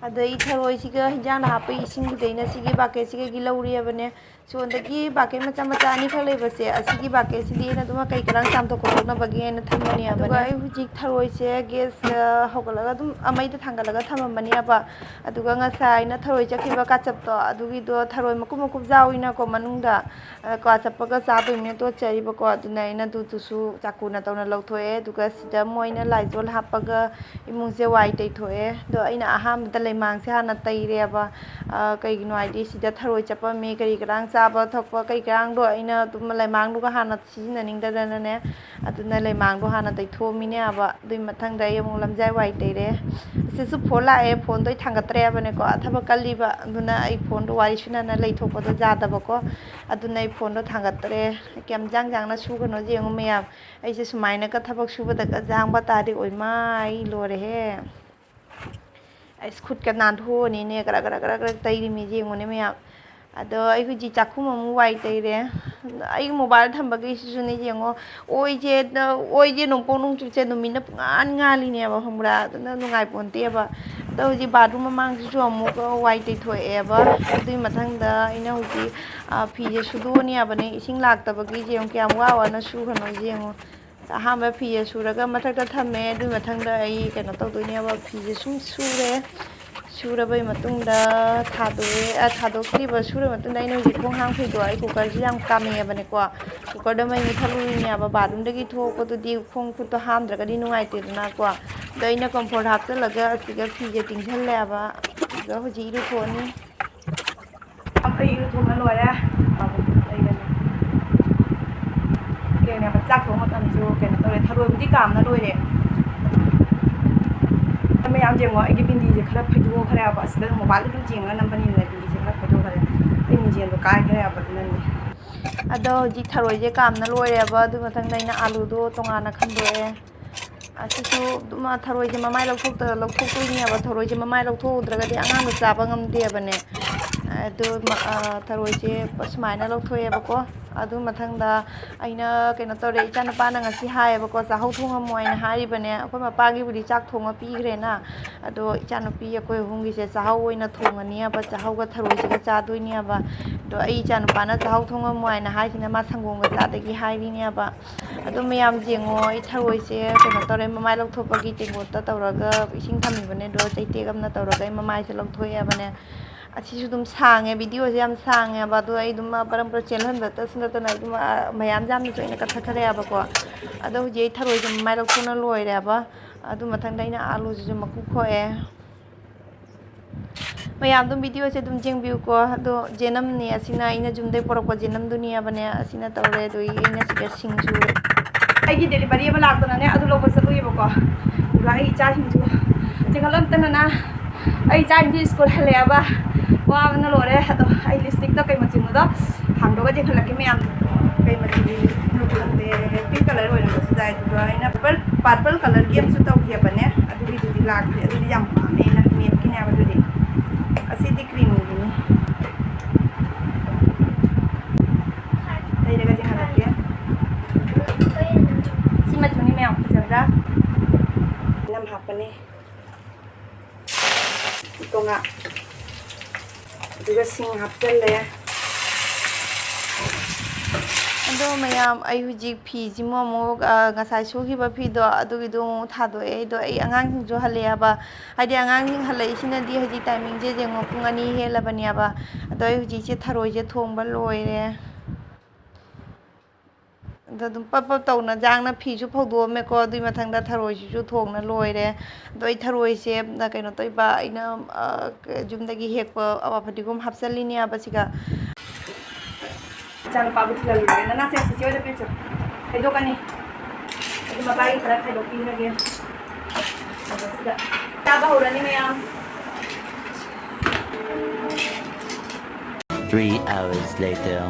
ꯑꯗꯩ ꯊꯔꯣꯏꯁꯤꯒ ꯍꯤꯟꯖꯥꯡꯗ ꯍꯥꯞꯄ ꯏꯁꯤꯡꯁꯤꯗꯩꯅ ꯁꯤꯒꯤ ꯕꯥꯀꯦꯠꯁꯤꯒꯒꯤ ꯂꯧꯔꯤꯑꯕꯅꯦ꯫ ꯁꯣꯟꯗꯒꯤ ꯕꯥꯀꯦꯠ ꯃꯆꯥ ꯃꯆꯥ ꯑꯅꯤꯈꯛ ꯂꯩꯕꯁꯦ, ꯑꯁꯤꯒꯤ ꯕꯥꯀꯦꯠꯁꯤꯗꯤ ꯑꯩꯅ ꯑꯗꯨꯝ ꯀꯩ ꯀꯔꯥꯡ ꯆꯥꯝꯊꯣꯛ ꯈꯣꯠꯇꯣꯛꯅꯕꯒꯤ ꯍꯥꯏꯅ ꯊꯝꯕꯅꯦꯕ꯫ ꯑꯗꯨꯒ ꯑꯩ ꯍꯧꯖꯤꯛ ꯊꯔꯣꯏꯁꯦ ꯒ꯭ꯌꯥꯁ, ꯑ, ꯍꯧꯒꯠꯂꯒ ꯑꯗꯨꯝ, ꯑ, ꯃꯩꯗ ꯊꯥꯡꯒꯠꯂꯒ ꯊꯝꯃꯝꯕꯅꯦꯕ꯫ ꯑꯗꯨꯒ ꯉꯁꯥꯏ ꯑꯩꯅ ꯊꯔꯣꯏ ꯆꯠꯈꯤꯕ ꯀꯥꯆꯞꯇꯣ, ꯑꯗꯨꯒꯤꯗꯣ ꯊꯔꯣꯏ ꯃꯀꯨꯞ ꯃꯀꯨꯞ ꯌꯥꯎꯏꯅꯀꯣ ꯃꯅꯨꯡꯗ, ꯑ, ꯀꯥꯆꯞꯄꯒ ꯆꯥꯗꯣꯏꯅꯤꯅ ꯇꯣꯠꯆꯩꯕꯀꯣ꯫ ꯑꯗꯨꯅ ꯑꯩꯅ ꯑꯗꯨꯗꯨꯁꯨ ꯆꯥꯛꯀꯨꯅ ꯇꯧꯅ ꯂꯧꯊꯣꯛꯑꯦ꯫ ꯑꯗꯨꯒ ꯁꯤꯗ ꯃꯣꯏꯅ ꯂꯥꯏꯖꯣꯜ ꯍꯥꯞꯄꯒ ꯏꯃꯨꯡꯁꯦ ꯋꯥꯏ ꯇꯩꯊꯣꯛꯑꯦ꯫ ꯑꯗꯣ ꯑꯩꯅ ꯑꯍꯥꯟꯕꯗ ꯂꯩ ꯂꯩꯃꯥꯡꯁꯦ ꯍꯥꯟꯅ ꯇꯩꯔꯦꯕ꯫ ꯑ, ꯀꯩꯒꯤꯅꯣ ꯍꯥꯏꯗꯤ ꯁꯤꯗ ꯊꯔꯣꯏ ꯆꯠꯄꯝꯃꯤ, ꯀꯔꯤ ꯀꯔꯥꯡ ꯆꯥꯕ ꯊꯛꯄ ꯀꯔꯤ ꯀꯔꯥꯡꯗꯣ ꯑꯩꯅ ꯑꯗꯨꯝ ꯂꯩꯃꯥꯡꯗꯨꯒ ꯍꯥꯟꯅ ꯁꯤꯖꯤꯟꯅꯅꯤꯡꯗꯗꯅꯅꯦ, ꯑꯗꯨꯅ ꯂꯩꯃꯥꯡꯗꯣ ꯍꯥꯟꯅ ꯇꯩꯊꯣꯛꯑꯝꯃꯤꯅꯦꯕ꯫ ꯑꯗꯨꯏ ꯃꯊꯪꯗ ꯑꯩ ꯑꯃꯨꯛ ꯂꯝꯖꯥꯏ ꯋꯥꯏ ꯇꯩꯔꯦ꯫ ꯑꯁꯤꯁꯨ ꯐꯣꯟ ꯂꯥꯛꯑꯦ, ꯐꯣꯟꯗꯣ ꯑꯩ ꯊꯥꯡꯒꯠꯇ꯭ꯔꯦꯕꯅꯦꯀꯣ, ꯊꯕꯛ ꯀꯜꯂꯤꯕ, ꯑꯗꯨꯅ ꯑꯩ ꯐꯣꯟꯗꯣ ꯋꯥꯔꯤ ꯁꯥꯟꯅꯅ ꯂꯩꯊꯣꯛꯄꯗꯣ ꯌꯥꯗꯕꯀꯣ, ꯑꯗꯨꯅ ꯑꯩ ꯐꯣꯟꯗꯣ ꯊꯥꯡꯒꯠꯇ꯭ꯔꯦ꯫ ꯀꯌꯥꯝ ꯖꯥꯡ ꯖꯥꯡꯅ ꯁꯨꯒꯅꯣ ꯌꯦꯡꯉꯨ ꯃꯌꯥꯝ, ꯑꯩꯁꯦ ꯁꯨꯃꯥꯏꯅꯒ ꯊꯕꯛ ꯁꯨꯕꯗꯒ ꯖꯥꯡꯕ ꯇꯥꯔꯗꯤ ꯑꯣꯏꯃꯥ ꯑꯩ ꯂꯣꯏꯔꯦꯍꯦ꯫ ꯑꯩꯁ ꯈꯨꯠꯀ ꯅꯥꯟꯊꯣꯛꯑꯅꯤꯅꯦ, ꯀꯔꯛ ꯀꯔꯛ ꯀꯔꯛ ꯀꯔꯛ ꯇꯩꯔꯤꯃꯤꯁꯦ ꯌꯦꯡꯉꯨꯅꯦ ꯃꯌꯥꯝ꯫ ꯑꯗꯣ ꯑꯩ ꯍꯧꯖꯤꯛ ꯆꯥꯛꯈꯨꯝ ꯑꯃꯨꯛ ꯋꯥꯏ ꯇꯩꯔꯦ꯫ ꯑꯩꯒꯤ ꯃꯣꯕꯥꯏꯜ ꯊꯝꯕꯒꯤꯁꯤꯁꯨꯅꯦ ꯌꯦꯡꯉꯣ, ꯑꯣꯏꯁꯦ, ꯑꯣꯏꯁꯦ ꯅꯣꯡꯄꯣꯛ ꯅꯣꯡꯆꯨꯞꯁꯦ ꯅꯨꯃꯤꯠꯅ ꯄꯨꯡꯉꯥꯟ ꯉꯥꯜꯂꯤꯅꯦꯕ, ꯈꯪꯕ꯭ꯔꯥ? ꯑꯗꯨꯅ ꯅꯨꯡꯉꯥꯏꯄꯣꯟꯇꯦꯕ꯫ ꯑꯗꯣ ꯍꯧꯖꯤꯛ ꯕꯥꯠꯔꯨꯝ ꯃꯃꯥꯡꯁꯤꯁꯨ ꯑꯃꯨꯛ ꯋꯥꯏ ꯇꯩꯊꯣꯛꯑꯦꯕ꯫ ꯑꯗꯨꯒꯤ ꯃꯊꯪꯗ ꯑꯩꯅ ꯍꯧꯖꯤꯛ, ꯑ, ꯐꯤꯁꯦ ꯁꯨꯗꯣꯛꯑꯅꯦꯕꯅꯦ, ꯏꯁꯤꯡ ꯂꯥꯛꯇꯕꯒꯤ ꯌꯦꯡꯉꯨ ꯀꯌꯥꯝ ꯋꯥ ꯋꯥꯅ ꯁꯨꯈ꯭ꯔꯅꯣ ꯌꯦꯡꯉꯣ꯫ ꯑꯍꯥꯟꯕ ꯐꯤꯁꯦ ꯁꯨꯔꯒ ꯃꯊꯛꯇ ꯊꯝꯃꯦ꯫ ꯑꯗꯨꯒꯤ ꯃꯊꯪꯗ ꯑꯩ ꯀꯩꯅꯣ ꯇꯧꯗꯣꯏꯅꯦꯕ, ꯐꯤꯁꯦ ꯁꯨꯝ ꯁꯨꯔꯦ꯫ ꯁꯨꯔꯕꯩ ꯃꯇꯨꯡꯗ ꯊꯥꯗꯣꯛꯑꯦ, ꯑ, ꯊꯥꯗꯣꯛꯇ꯭ꯔꯤꯕ, ꯁꯨꯔꯕ ꯃꯇꯨꯡꯗ ꯑꯩꯅ ꯍꯧꯖꯤꯛ ꯈꯣꯡ ꯍꯥꯝꯈ꯭ꯔꯤꯗꯣ, ꯑꯩ ꯀꯨꯀꯔꯁꯤ ꯌꯥꯝ ꯀꯥꯝꯃꯛꯑꯦꯕꯅꯦꯀꯣ꯫ ꯀꯨꯀꯔꯗꯣ ꯃꯩ ꯃꯨꯠꯊꯠꯂꯨꯔꯤꯅꯦꯕ, ꯕꯥꯠꯔꯨꯝꯗꯒꯤ ꯊꯣꯛꯂꯛꯄꯗꯨꯗꯤ ꯈꯣꯡ ꯈꯨꯠꯇꯣ ꯍꯥꯝꯗ꯭ꯔꯒꯗꯤ ꯅꯨꯡꯉꯥꯏꯇꯦꯗꯅꯀꯣ꯫ ꯑꯗꯣ ꯑꯩꯅ ꯀꯝꯐꯣꯔꯠ ꯍꯥꯞꯆꯤꯜꯂꯒ ꯑꯁꯤꯒ ꯐꯤꯁꯦ ꯇꯤꯡꯁꯜꯂꯦꯕ꯫ ꯑꯗꯣ ꯍꯧꯖꯤꯛ ꯏꯔꯨꯊꯣꯛꯑꯅꯤ꯫ ꯑꯩ ꯏꯔꯨ ꯊꯣꯛꯅ ꯂꯣꯏꯔꯦ꯫ ꯂꯩꯔꯅꯤ꯫ ꯀꯩꯅꯣꯅꯦꯕ, ꯆꯥꯛ ꯊꯣꯡ ꯃꯇꯝꯁꯨ ꯀꯩꯅꯣ ꯇꯧꯔꯦ, ꯊꯔꯣꯏꯕꯨꯗꯤ ꯀꯥꯝꯅ ꯂꯣꯏꯔꯦ꯫ ꯃꯌꯥꯝ ꯌꯦꯡꯉꯣ, ꯑꯩꯒꯤ ꯕꯤꯟꯗꯤꯁꯦ ꯈꯔ ꯐꯩꯗꯣꯛꯈ꯭ꯔꯦꯕ, ꯑꯁꯤꯗ ꯃꯣꯕꯥꯏꯜꯗ ꯑꯗꯨꯝ ꯌꯦꯡꯉꯒ ꯅꯝꯕꯅꯤꯅ ꯕꯤꯟꯗꯤꯁꯦ ꯈꯔ ꯐꯩꯗꯣꯛꯈ꯭ꯔꯦ꯫ ꯑꯩ ꯃꯤꯡꯖꯦꯜꯗꯣ ꯀꯥꯏꯈ꯭ꯔꯦꯕ ꯑꯗꯨꯅꯅꯦ꯫ ꯑꯗꯣ ꯍꯧꯖꯤꯛ ꯊꯔꯣꯏꯁꯦ ꯀꯥꯝꯅ ꯂꯣꯏꯔꯦꯕ, ꯑꯗꯨ ꯃꯊꯪꯗ ꯑꯩꯅ ꯑꯥꯂꯨꯗꯣ ꯇꯣꯉꯥꯟꯅ ꯈꯟꯗꯣꯛꯑꯦ꯫ ꯑꯁꯤꯁꯨ ꯑꯗꯨꯝ, ꯑ, ꯊꯔꯣꯏꯁꯦ ꯃꯃꯥꯏ ꯂꯧꯊꯣꯛꯇ-, ꯂꯧꯊꯣꯛꯇꯣꯏꯅꯦꯕ꯫ ꯊꯔꯣꯏꯁꯦ ꯃꯃꯥꯏ ꯂꯧꯊꯣꯛꯍꯧꯗ꯭ꯔꯒꯗꯤ ꯑꯉꯥꯡꯗꯣ ꯆꯥꯕ ꯉꯝꯗꯦꯕꯅꯦ꯫ ꯑꯗꯨ, ꯃ-, ꯑ, ꯊꯔꯣꯏꯁꯦ ꯁꯨꯃꯥꯏꯅ ꯂꯧꯊꯣꯛꯑꯦꯕꯀꯣ꯫ ꯑꯗꯨ ꯃꯊꯪꯗ ꯑꯩꯅ ꯀꯩꯅꯣ ꯇꯧꯔꯦ, ꯏꯆꯥꯅꯨꯄꯥꯅ ꯉꯁꯤ ꯍꯥꯏꯌꯦꯕꯀꯣ, ꯆꯥꯍꯧ ꯊꯣꯡꯉꯝꯃꯣ ꯍꯥꯏꯅ ꯍꯥꯏꯔꯤꯕꯅꯦ꯫ ꯑꯩꯈꯣꯏ ꯃꯄꯥꯒꯤꯕꯨꯗꯤ ꯆꯥꯛ ꯊꯣꯡꯉ ꯄꯤꯈ꯭ꯔꯦꯅ꯫ ꯑꯗꯣ ꯏꯆꯥꯅꯨꯄꯤ ꯑꯩꯈꯣꯏ ꯑꯍꯨꯝꯒꯤꯁꯦ ꯆꯥꯍꯧ ꯑꯣꯏꯅ ꯊꯣꯡꯉꯅꯤꯕ, ꯆꯥꯍꯧꯒ ꯊꯔꯣꯏꯁꯤꯒ ꯆꯥꯗꯣꯏꯅꯦꯕ꯫ ꯑꯗꯣ ꯑꯩ ꯏꯆꯥꯅꯨꯄꯥꯅ ꯆꯥꯍꯧ ꯊꯣꯡꯉꯝꯃꯣ ꯍꯥꯏꯅ ꯍꯥꯏꯁꯤꯅ ꯃꯥ ꯁꯪꯒꯣꯝꯒ ꯆꯥꯗꯒꯤ ꯍꯥꯏꯔꯤꯅꯦꯕ꯫ ꯑꯗꯣ ꯃꯌꯥꯝ ꯌꯦꯡꯉꯣ, ꯑꯩ ꯊꯔꯣꯏꯁꯦ ꯀꯩꯅꯣ ꯇꯧꯔꯦ, ꯃꯃꯥꯏ ꯂꯧꯊꯣꯛꯄꯒꯤ ꯇꯦꯡꯀꯣꯠꯇ ꯇꯧꯔꯒ ꯏꯁꯤꯡ ꯊꯝꯃꯤꯕꯅꯦ, ꯑꯗꯣ ꯆꯩꯇꯦꯛ ꯑꯃꯅ ꯇꯧꯔꯒ ꯑꯩ ꯃꯃꯥꯏꯁꯦ ꯂꯧꯊꯣꯛꯑꯦꯕꯅꯦ꯫ ꯑꯁꯤꯁꯨ ꯑꯗꯨꯝ ꯁꯥꯡꯉꯦ, ꯚꯤꯗꯤꯑꯣꯁꯦ ꯌꯥꯝ ꯁꯥꯡꯉꯦꯕ, ꯑꯗꯣ ꯑꯩ ꯑꯗꯨꯝ ꯄꯔꯝ ꯄꯔ ꯆꯦꯜꯍꯟꯕ ꯇꯠꯁꯨ ꯅꯠꯇꯅ ꯑꯩ ꯑꯗꯨꯝ, ꯑ, ꯃꯌꯥꯝ ꯌꯥꯝꯅꯁꯨ ꯑꯩꯅ ꯀꯛꯊꯠꯈ꯭ꯔꯦꯕꯀꯣ꯫ ꯑꯗꯣ ꯍꯧꯖꯤꯛ ꯑꯩ ꯊꯔꯣꯏꯁꯦ ꯃꯃꯥꯏ ꯂꯧꯊꯣꯛꯅ ꯂꯣꯏꯔꯦꯕ꯫ ꯑꯗꯨ ꯃꯊꯪꯗ ꯑꯩꯅ ꯑꯥꯂꯨꯁꯤꯁꯨ ꯃꯀꯨ ꯈꯣꯛꯑꯦ꯫ ꯃꯌꯥꯝ ꯑꯗꯨꯝ videoꯁꯦ ꯑꯗꯨꯝ ꯌꯦꯡꯕꯤꯌꯨꯀꯣ꯫ ꯑꯗꯣ ꯖꯦꯅꯝꯅꯦ, ꯑꯁꯤꯅ ꯑꯩꯅ ꯌꯨꯝꯗꯩ ꯄꯣꯔꯛꯄ ꯖꯦꯅꯝꯗꯨꯅꯦꯕꯅꯦ, ꯑꯁꯤꯅ ꯇꯧꯔꯦ꯫ ꯑꯗꯨꯒꯤ ꯑꯩꯅ ꯁꯤꯗ ꯁꯤꯡꯁꯨ, ꯑꯩꯒꯤ delivery ꯑꯃ ꯂꯥꯛꯇꯅꯅꯦ, ꯑꯗꯨ ꯂꯧꯕ ꯆꯠꯂꯨꯏꯕꯀꯣ꯫ ꯑꯗꯨꯒ ꯑꯩ ꯏꯆꯥꯁꯤꯡꯁꯨ ꯆꯤꯡꯈꯠꯂꯝꯇꯅꯅ, ꯑꯩ ꯏꯆꯥꯁꯤꯡꯁꯨ ꯁ꯭ꯀꯨꯜ ꯍꯜꯂꯛꯑꯦꯕ, ꯋꯥꯕꯅ ꯂꯣꯏꯔꯦ꯫ ꯑꯗꯣ ꯑꯩ lipstickꯇꯣ ꯀꯩ ꯃꯆꯨꯅꯣꯗꯣ ꯍꯥꯡꯗꯣꯛꯑꯒ ꯆꯤꯡꯈꯠꯂꯛꯀꯦ ꯃꯌꯥꯝ꯫ ꯀꯩ ꯃꯆꯨꯒꯤ ꯈꯪꯗꯦ, pink colour ꯑꯣꯏꯔꯝꯕꯁꯨ ꯌꯥꯏ꯫ ꯑꯗꯨꯒ ꯑꯩꯅ purple, purple colourꯒꯤ ꯑꯃꯁꯨ ꯇꯧꯈꯤꯕꯅꯦ, ꯑꯗꯨꯒꯤꯗꯨꯗꯤ ꯂꯥꯛꯇ꯭ꯔꯤ꯫ ꯑꯗꯨꯗꯤ ꯌꯥꯝ ꯄꯥꯝꯃꯦ ꯑꯩꯅ, matte ꯀꯤꯅꯦꯕ ꯑꯗꯨꯗꯤ꯫ ꯑꯁꯤꯗꯤ creamꯒꯤꯅꯤ꯫ ꯂꯩꯔꯒꯗꯤ ꯍꯜꯂꯛꯀꯦ꯫ ꯁꯤ ꯃꯆꯨꯅꯤ ꯃꯌꯥꯝ, ꯐꯖꯕ꯭ꯔꯥ? ꯅꯝ ꯍꯥꯞꯄꯅꯤ꯫ ꯇꯣꯉꯥ-, ꯑꯗꯨꯒ ꯁꯤꯡ ꯍꯥꯞꯆꯜꯂꯦ꯫ ꯑꯗꯣ ꯃꯌꯥꯝ, ꯑꯩ ꯍꯧꯖꯤꯛ ꯐꯤꯁꯤꯃꯨꯛ ꯑꯃꯨꯛ, ꯑ, ꯉꯁꯥꯏ ꯁꯨꯈꯤꯕ ꯐꯤꯗꯣ, ꯑꯗꯨꯒꯤꯗꯣ ꯑꯃꯨꯛ ꯊꯥꯗꯣꯛꯑꯦ꯫ ꯑꯗꯣ ꯑꯩ ꯑꯉꯥꯡꯁꯤꯡꯁꯨ ꯍꯜꯂꯛꯑꯦꯕ, ꯍꯥꯏꯗꯤ ꯑꯉꯥꯡꯁꯤꯡ ꯍꯜꯂꯛꯏꯁꯤꯅꯗꯤ ꯍꯧꯖꯤꯛ timingꯁꯦ ꯌꯦꯡꯉꯣ, ꯄꯨꯡ ꯑꯅꯤ ꯍꯦꯜꯂꯕꯅꯦꯕ꯫ ꯑꯗꯣ ꯑꯩ ꯍꯧꯖꯤꯛꯁꯦ ꯊꯔꯣꯏꯁꯦ ꯊꯣꯡꯕ ꯂꯣꯏꯔꯦ꯫ ꯑꯗꯣ ꯑꯗꯨꯝ ꯄꯞ ꯄꯞ ꯇꯧꯅ ꯌꯥꯡꯅ ꯐꯤꯁꯨ ꯐꯧꯗꯣꯛꯑꯝꯃꯦꯀꯣ, ꯑꯗꯨꯏ ꯃꯊꯪꯗ ꯊꯔꯣꯏꯁꯤꯁꯨ ꯊꯣꯡꯅ ꯂꯣꯏꯔꯦ꯫ ꯑꯗꯣ ꯑꯩ ꯊꯔꯣꯏꯁꯦ, ꯀꯩꯅꯣ ꯇꯧꯕ, ꯑꯩꯅ, ꯑ, ꯌꯨꯝꯗꯒꯤ ꯍꯦꯛꯄ ꯑꯋꯥ ꯐꯗꯤꯒꯣꯝ ꯍꯥꯞꯆꯜꯂꯤꯅꯦꯕ ꯁꯤꯒ꯫ ꯏꯆꯥꯅꯨꯄꯥꯕꯨ ꯊꯤꯜꯍꯜꯂꯨꯔꯒꯦ꯫ ꯅꯅꯥꯁꯦ ꯆꯤꯆꯦ ꯍꯣꯏꯗ ꯄꯤꯔꯨꯆꯣ꯫ ꯈꯥꯏꯗꯣꯛꯀꯅꯤ꯫ ꯑꯗꯨ ꯃꯄꯥꯒꯤ ꯈꯔ ꯈꯥꯏꯗꯣꯛꯄꯤꯔꯒꯦ꯫ ꯑꯗꯣ ꯁꯤꯗ ꯆꯥꯕ ꯍꯧꯔꯅꯤ ꯃꯌꯥꯝ꯫ Three hours later.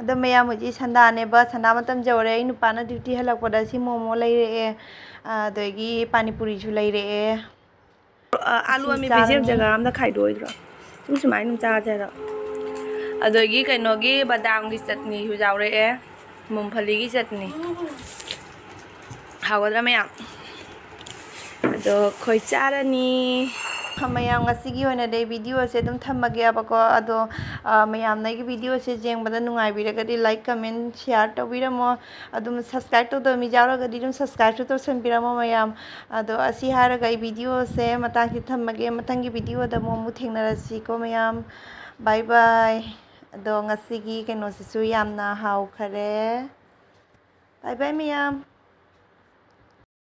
ꯑꯗꯣ ꯃꯌꯥꯝ, ꯍꯧꯖꯤꯛ ꯁꯟꯗꯥꯅꯦꯕ, ꯁꯟꯗꯥ ꯃꯇꯝ ꯌꯧꯔꯦ꯫ ꯑꯩ ꯅꯨꯄꯥꯅ duty ꯍꯜꯂꯛꯄꯗ ꯁꯤ ꯃꯣꯃꯣ ꯂꯩꯔꯛꯑꯦ, ꯑꯗꯒꯤ ꯄꯥꯅꯤꯄꯨꯔꯤꯁꯨ ꯂꯩꯔꯛꯑꯦ꯫ ꯑ, ꯑꯂꯨ ꯑꯁꯤ ꯑꯃꯦꯠꯄꯁꯦ ꯆꯥꯔꯅꯤ꯫ ꯖꯒꯥ ꯑꯝꯗ ꯈꯥꯏꯗꯣꯛꯑꯣꯏꯗ꯭ꯔꯣ? ꯁꯨꯝ ꯁꯨꯃꯥꯏꯅ ꯑꯗꯨꯝ ꯆꯥꯁꯦ ꯍꯥꯏꯔꯣ? ꯑꯗꯒꯤ ꯀꯩꯅꯣꯒꯤ ꯕꯗꯥꯝꯒꯤ ꯆꯠꯅꯤꯁꯨ ꯌꯥꯎꯔꯛꯑꯦ, ꯃꯨꯡꯐꯂꯤꯒꯤ ꯆꯠꯅꯤ꯫ ꯍꯥꯎꯒꯗ꯭ꯔꯥ ꯃꯌꯥꯝ? ꯑꯗꯣ ꯑꯩꯈꯣꯏ ꯆꯥꯔꯅꯤ꯫ ꯃꯌꯥꯝ, ꯉꯁꯤꯒꯤ ꯑꯣꯏꯅꯗꯤ ꯑꯩ videoꯁꯦ ꯑꯗꯨꯝ ꯊꯝꯃꯒꯦꯕꯀꯣ꯫ ꯑꯗꯣ, ꯑ, ꯃꯌꯥꯝꯅ ꯑꯩꯒꯤ videoꯁꯦ ꯌꯦꯡꯕꯗ ꯅꯨꯡꯉꯥꯏꯕꯤꯔꯒꯗꯤ like, comment, share ꯇꯧꯕꯤꯔꯝꯃꯣ꯫ ꯑꯗꯨꯝ subscribe ꯇꯧꯗꯕ ꯃꯤ ꯌꯥꯎꯔꯒꯗꯤ ꯑꯗꯨꯝ subscribeꯁꯨ ꯇꯧꯁꯟꯕꯤꯔꯝꯃꯣ ꯃꯌꯥꯝ꯫ ꯑꯗꯣ ꯑꯁꯤ ꯍꯥꯏꯔꯒ ꯑꯩ videoꯁꯦ ꯃꯇꯥꯡꯁꯤ ꯊꯝꯃꯒꯦ꯫ ꯃꯊꯪꯒꯤ videoꯗ ꯑꯃꯨꯛ, ꯑꯃꯨꯛ ꯊꯦꯡꯅꯔꯁꯤꯀꯣ ꯃꯌꯥꯝ꯫ Bye bye꯫ ꯑꯗꯣ ꯉꯁꯤꯒꯤ ꯀꯩꯅꯣꯁꯤꯁꯨ ꯌꯥꯝꯅ ꯍꯥꯎꯈꯔꯦ꯫ Bye bye ꯃꯌꯥꯝ꯫